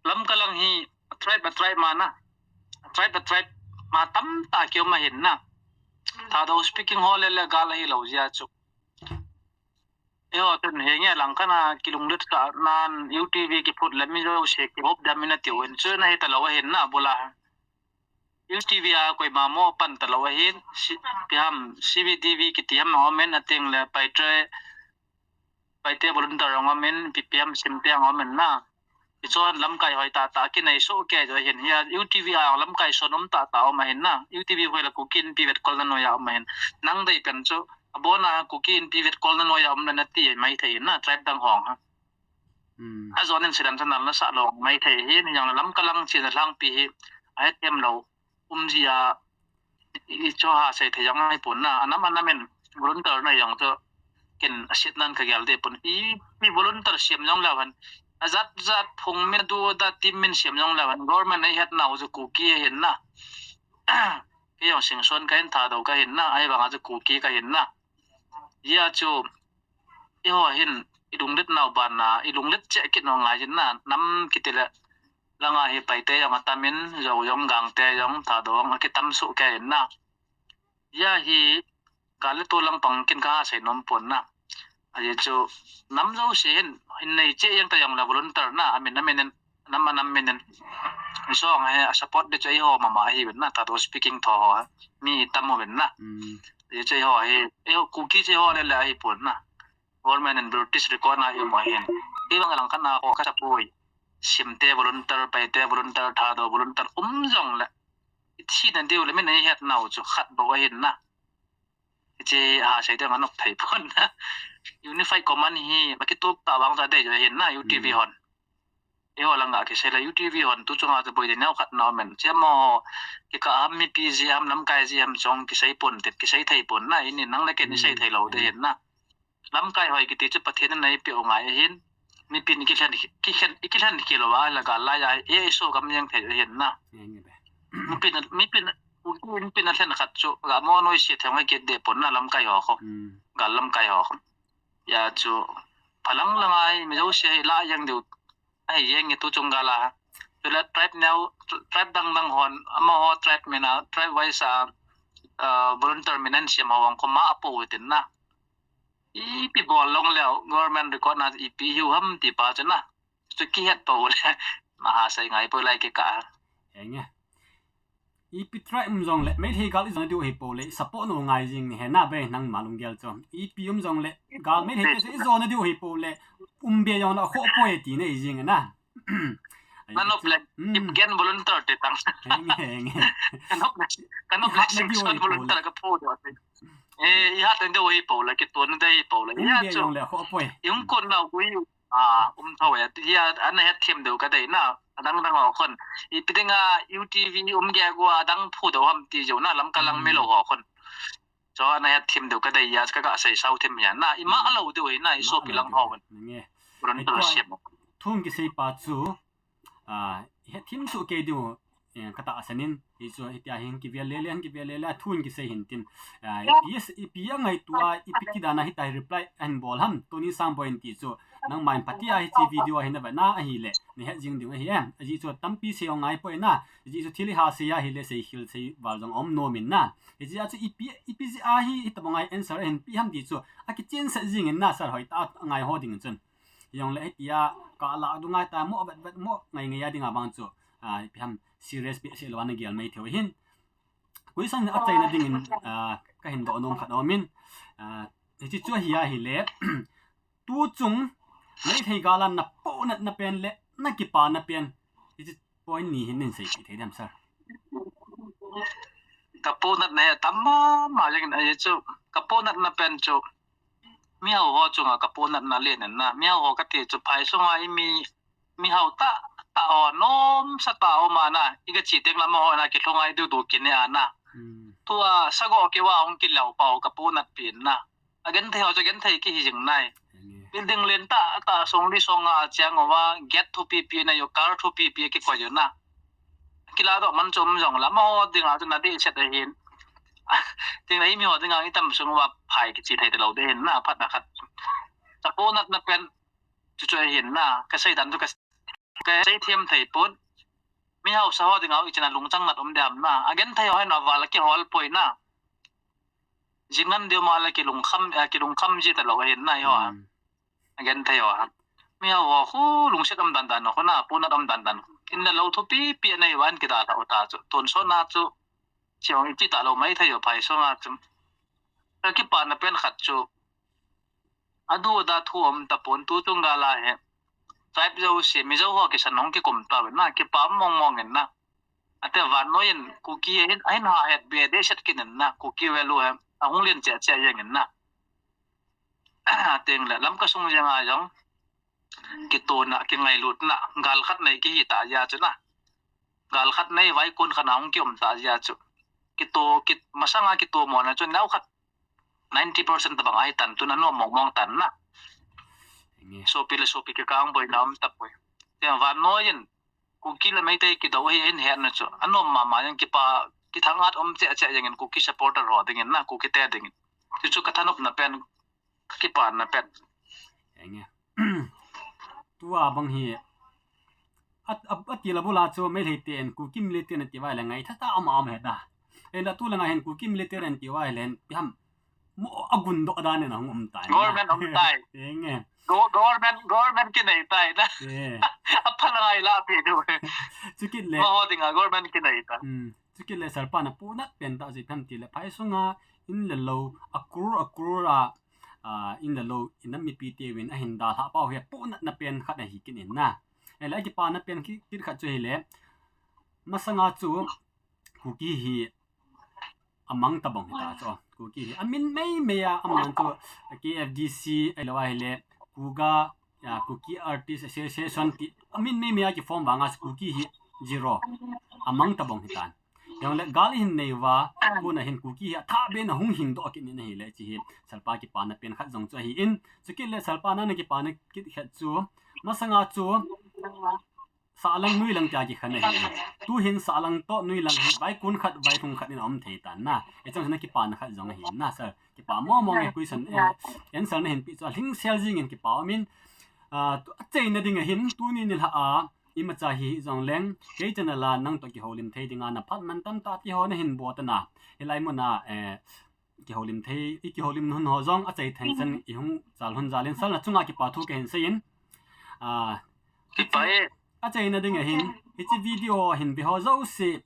Lamka lang hi, a tribe, a tribe ma na. A tribe, a tribe ma tamtah kium ahin na. Thadou speaking ho le le gal ahilou jeh a chu. Eiho tun henge lang kana kilunglet sah nan U T V kiphut le mi jouse kihop dam in atiu in chu na hita lou ahin na bula. U T V a koima mo pan talou ahin, si, ipi ham, C B T V kiti ham aumin, ateng le Paite, Paite volunteer aumin, ipi ipi ham simte aumin na. Hichun lamkai hoi tah tah kinei soh kei jo hin, hia U T V a lamkai son um tah tah um ahin na. U T V hoi la Kuki Inpi vetkolna noiya um ahin. Nang dei pen chu, abona Kuki Inpi vetkolna noiya um le nati maithei na, tribe dang ho ha. Hmm. Ajon in sidan chanal nasah lou maithei hin, hijongle Lamka lang china lhangpi hi, ahet em lou, um jia, i, i chu ha sei thei jong ahipon na, anam anam in volunteer na jong chu, ken aset nan kagel deh pon, i, i volunteer siam jong leu hen, ajat jat phung min du da team min siam jong leu hen, government eihet nau chu Kuki ahin na. Kei jong Singson kahin, Thadou kahin na, ahivanga chu Kuki kahin na. Hia chu, eiho hin, i lunglet nau bana, i lunglet cheh kit nau ngai jin na, nam kiti le, langa hi Paite jong atam in, Zou jong, Gangte jong, Thadou jong, akitam soh kei in na. Hia hi, gal le tol lang pang ken kaha sei nom pon na. Ajeh chu, nam jouse hin, hin nei cheh jeng ta jong le volunteer na, amin, amin in, nam a nam min in. Jong he, a support ding chu eiho mama ahiuvin na, Thadou speaking tho ho, mi tam uvin na. Hmm. Ajeh chu eiho hi, eiho Kuki chu eiho le le ahipon na. Government in British record na i um ahin. Kei vang lang kana ho ka sapoi. Simte volunteer, Paite volunteer, Thadou volunteer, um jongle. I thi na diu le min eihet nau chu khat bou ahin na. Hiche ha sei ding anop thei pon na. Unified Command hi, ma kitup ta vang ta dei jo ahin na, U T V Hmm. hon. Eiho langa kisei le U T V hon tu chunga chu boi ding neo khat na aumin. Chemo kikah ham mipi jeh ham lamkai jeh ham chong kisei pon tep kisei thei pon na ini nang le ken isei Hmm. thei lou ding hin na. Lamkai hoi kiti chu Pathen in eipeh u ngai ahin. Mipin ikikhen, kikhen, ikikhen kilo a la gal lai a e iso gam jeng thei ahin na. Enge be. Mipin, mipin, mipin alhen khat chu ga mo noi se theng ai kit deh pon na lamkai ho kho. Hmm. Gal lamkai ho kho. Hia chu phalang lang ai mi jouse la jeng diu. Ahi jeng e tu chung gal a. Chule tribe neo, tribe dang dang hon, amaho tribe min a, tribe wise a, uh, volunteer min an siam ho ang kho ma apo u tin na. Ipi bol long leo, government record na ipi hiu ham ti pa chu na. Chu kihet po u le, ma ha sei ngai po lai kikah. Enge. Ipi tribe um jong le, Meitei gal i jong diu hi po le, support no ngai jing ni he na be nang ma lunggel chu. Ipi um jong le, gal Meitei te i jong na diu hi po le, um be jong na kho po e ti nei jing na. Ai, Kanop chu, le, hmm. Ip gen volunteer te tang. Henge, henge. Kanop le, kanop le, hat na sing diu son hi po le. Volunteer ka po do. Eh, i hat na diu hi po le, ki ton de hi po le. Um I hat be chu. Jong le kho po e. I um kon na u i, ah, um tho e. Ti a, ana het them deu ka dei na. Adang dang ho khon. Ipi dinga U T V um ge gua dang phu deu ham ti jo na lam ka lang Hmm. me lo ho khon. Cho ana het them deu ka dei ya ka ka sei sau them ya. Na, i ma Hmm. lo deu na, i Ma sopi lo lang deu. Ho. Nge. Volunteer Ai, siam. Thung kisei pa chu, ah, het them chu ke diu, eh, ka tahsan in, hi chu, hitia hin kivel le le, hin kivel le le, thun kisei hin tin. Ah, ipi, ipi a ngaitua, ipi ti dan a hitia hi reply ahin bol ham, Tony Sangboi in ti chu, nangma in phatea hiche video a hin na vet na ahile, na het jing ding ahi em. Ajeh chu tampi sei u ngai poi na, ajeh chu thil i ha sei ahile, sei khel sei val jong um nom in na. Hijeh a chu ipi, ipi jeh a hi, hitabang a hi answer ahin pe ham ti chu, akichen set jing in na, sir hoi ta ngai ho ding chun. Jong le hitia, ka la du ngai ta mo vet vet mo ngai ngai a ding a bang chu. Ah, ipi ham serious behseh lou a na gel mai thei u hin. Question a chaina ding in, ah, ka hin doh nom khat um in. Ah, hiche chu ahi ahile. Tu chung, Meitei gal a na ponat na pen le, na kipa na pen. Hiche point ni hin nin sei thei dem, sir. Ka ponat na he tam ma, ma jeng in ahi chu. Ka ponat na pen chu. Mihao ho chunga ka ponat na len in na. Mihao ho ka ti chu phai sunga i mi, mihao ta, ta ho nom sa ta ho ma na. I ka chi teng lama ho na ki thungai du du ki ne a na. Hmm. Tua sa go ki wa hung ki lau pau ka ponat pen na. A gen thei ho chu gen thei ki hi jing nai. Enge. Building len ta, ta song li song a chiang o wa, get thu pi pi na yo, car thu pi pi ki ko yo na. Kila do man chom jong la, ma ho ding a chu na de set a hin. Ting na i mi ho ding a i tam sung wa phai ki chi thei te lo de hin na, phat na khat. Ka ponat na pen, chu chu hin na, ka sei dan chu ka, ka sei thiam thei pon. Mihao sa ho ding a i chana lungchang nat um de ham na. A gen thei ho hin a val ki hol poi na. Jing ngan deu ma le ki lungkham, eh, ki lungkham ji ta lo hin na yo. Hmm. A gen thei ho. Mihao ho khu lungset um dan dan ho na, ponat um dan dan. In le lo thu pi pi nei wan ki da ta u ta chu. Tun so na chu. Chi ong i chi ta lo mai thei yo phai so na chu. Ka kipa na pen khat chu. A du da thu um ta pon tu chung gal a he. Tribe jouse, Mizo ho kisan hung kikum ta ve na, kipa mong mong in na. Ate vannoi in Kuki hin, ahin ha het be de set kin in na, Kuki value he, ahung len che che jeng in na. Teng le, lam ka sung jeng a jong, kitona, kingailutna, gal khat nei kihi ta jeh chu na. Gal khat nei vai kun khat na hung ki um ta jeh chu. Kito, ki, masanga kito mo na chu, neo khat ninety percent tabang ahi tan, tuna nom mong mong tan na. Enge. Sopi le sopi kikah a boina um tapoi. Tia vannoi in, Kuki le Meitei kidou ahi in het na chu. Anom mama jeng kipa, kithang at um che che jeng in Kuki supporter ho ding in na, Kuki te ding in. Chu chu ka thanop na pen, ka kipa na pen. Enge. Tua bang hi, a, a, a ti la bula chu Meitei te en Kuki military na ti vai la ngai tha ta ama ama he ta. En la tu la ngai hen Kuki military na ti vai len pi ham mo a gun do da ne na hung um tai na. Government um tai. Enge. Go-, government, government ki nei tai na. Eh. A pha la ngai la pi du. Chu kit le. Ma ho ding a government ki nei ta. Hmm. Chu kit le sir pa na ponat pen ta ji pham ti le phai sunga in le lo a crore a crore a, ah, in le lo in a mipi te win a hin da lha pau he ponat na pen khat ahi kin in na. E le kipa na pen ki, kit khat chu hi le. Masanga chu Kuki hi a mang tabang hi ta chu. Kuki hi a min mei mei a, a man chu K F D C, a lo a hi le, Kuga, ya, Kuki Artist Association ti, a min mei mei a ki form vang a Kuki hi zero. A mang tabang hi tan. Jong le gal hin nei va, kuna hin Kuki hi a tha be na hung hing do ki ni na hi le chi hi, sir pa kipa na pen khat jong chu ahi in, chu kit le sir pa na na kipa na kit khat chu, masanga chu, Sahlang nuilang tia kikhen ahi. Tu hin sahlang to nuilang hi vaikun khat, vaithum khat in a um thei tan na. E chang na kipa na khat jong ahi na sir. Kipa mo mo nge question, eh, answer na hin pi chu a hlingsel jing in kipa um in. Ah, tu, a cheina ding ahin tuni nilhah a, imacha hi jong leng, kei channel a nang toh kihoulim thei dinga na phat man tamtah ti ho na hin bol tan a. Hilai mun a, eh, kihoulim thei, i kihoulim hun ho jong achai thei chan i hung chal hun jal in sal na chunga kipa thu ka hin sei in. Ah, kipa e. Achaina ding ahin, hiche video hin ve ho jouse,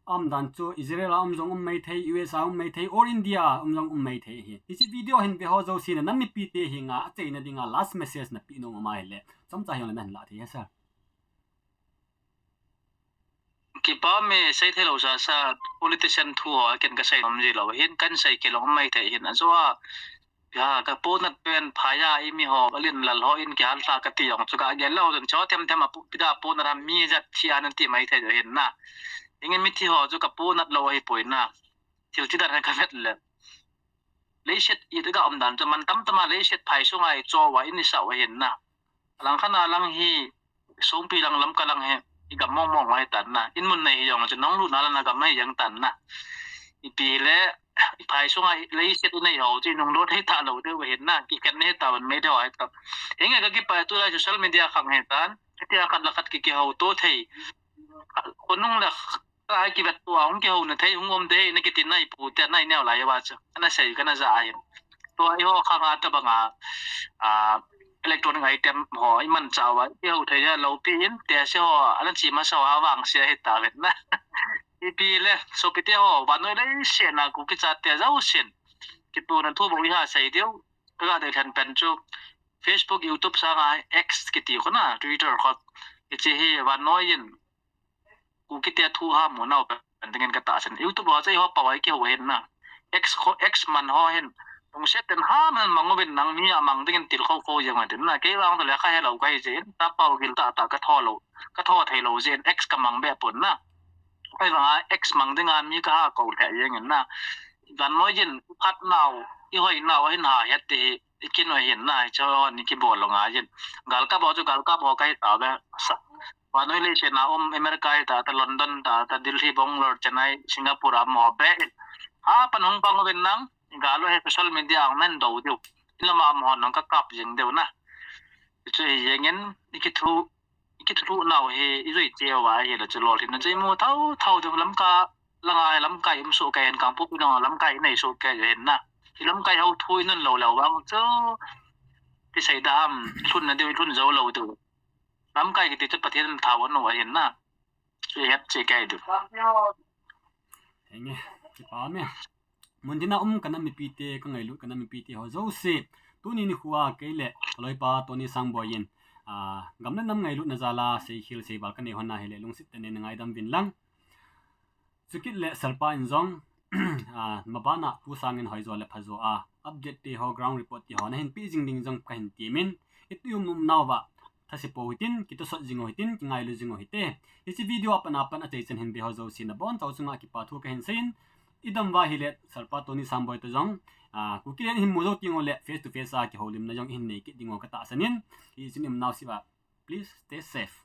um dan chu Israel a um jong um mai thei, U S A um mai thei, or India um jong um mai thei hi. Hiche video hin ve ho jouse na nam mipi te hi nga achaina dinga last message na pe nom ama hile, chomcha hi jong le na hin la thei ha sir. Kipa me, sei thei lou sa sa, politician thu ho ken ka sei nom ji lou hin, kan sei kilong mai thei hin, ajo a, ya, ka ponat pen phaya i mi ho, alin lal ho in kihal ta ka ti jong chu ka gel lou, chun cho them them a pu, pida ponat ham mi jat thi an ti mai thei jo hin na. Inge mi thi ho chu ka ponat lou ahi poi na. Thil chi dan ka vet le. Leiset i ga um dan chu man tam tam a leiset phai sunga i cho wa in i sa wa hin na. Alang khan a lang hi, Songpi lang Lamka lang hi, i gam mong mong ahi tan na. In mun nei hi jong chu nong lut na la na gam nei jang tan na. Ipi le, i phai sunga i leiset u nei ho chu i nung lut thei ta lou deu hin na. Kikhen nei ta ban mei deu ahi ta. Hinge ka kipa tu lai social media khang hi tan. Tia khat la khat ki kihou to thei. Khonung le ka kivet tua hung kihou na thei hung um de na kiti nai pu te nai neo lai wa chu. Ana sei kana ja ahi. Tua i ho khang a ta banga, ah, electronic item ho i man cha wa i ho thei ja lou pi in te se ho ana chi ma sa wa vang se hi ta vet na. Ipi le, sopi te ho, vannoi leiset na Kuki chate jausen. Kitu na thu bou i ha sei diu. Ka ga dei lhen pen chu Facebook, YouTube sanga X kiti khu na, Twitter khu. Hiche hi vannoi in Kuki te thu ha mu nau pen dingin ka tahsan. YouTube ho chu i ho pau a i kihou hin na. X khu, X man ho hin. Lungset ten ha man mang uvin nang mi a mang dingin til khou khou jeng uvin tin na. Kei vang le kha helou ka hi jin. Ta pau gil ta ta ka tho lou. Ka tho thei lou jin X ka mang be pon na. Kei vang a X mang dinga mi ka ha kou le jeng in na. Vannoi in phat nau, i hoi nau, a hin ha het ti hi, i kin u hin na, i cho hon i kibol lo nga yin. Galkap ho chu galkap ho ka hi ta ve. Sa, vannoi leiset na um America hi ta, ta London ta, ta Delhi, Bangalore, Chennai, Singapore a mo be in. Ha pan hung pang uvin nang, gal u he social media ang nen do diu. In lama mo nang ka kap jing diu na. Chu hi jeng in, i kithu, i kithu nau hi, i jui che wa hi la chu lol hin na chu i mu thau thau diu Lamka, langa lamkai um soh kei hen Kangpokpi langa lamkai nei soh kei jo hen na. I lamkai ho thu i nun lou lou vang chu. Ti sei da ham, lhun na diu, lhun jou lou diu. Lamkai kiti chu Pathen thau anu ahin na. Chu het che kei diu. Henge, kipa me. Mun tina um ka nam mipi te, ka ngailut ka nam mipi te ho jouse. Tuni nikho a kei le, ka loipa Tony Sangboi in. Ah, gam le nam ngailutna jal a, seikhel seibal ka nei hon a hile, lungset tah in na ngaidam uvin lang. Chukit le Sir pa in jong, ah, maban a tu sangin hoijo le phajo a, update ti ho, ground report ti ho, na hin pe jing ding jong ka hin temin, i tu um um nau va, thase pou hitin, kitosot jing u hitin, kingailu jing u hite. Hiche video a pan a pan a chai chan hin ve ho jouse na bonchau chunga kipa thu ka hin seiyin, i dam uva hile, Sir pa Tony Sangboi toh jong, ah, Kuki le hin mu jou teng u le, face to face a kihoulimna jong hin nei kit ding u ka tahsan in, hiche in um nau sih uva, please stay safe.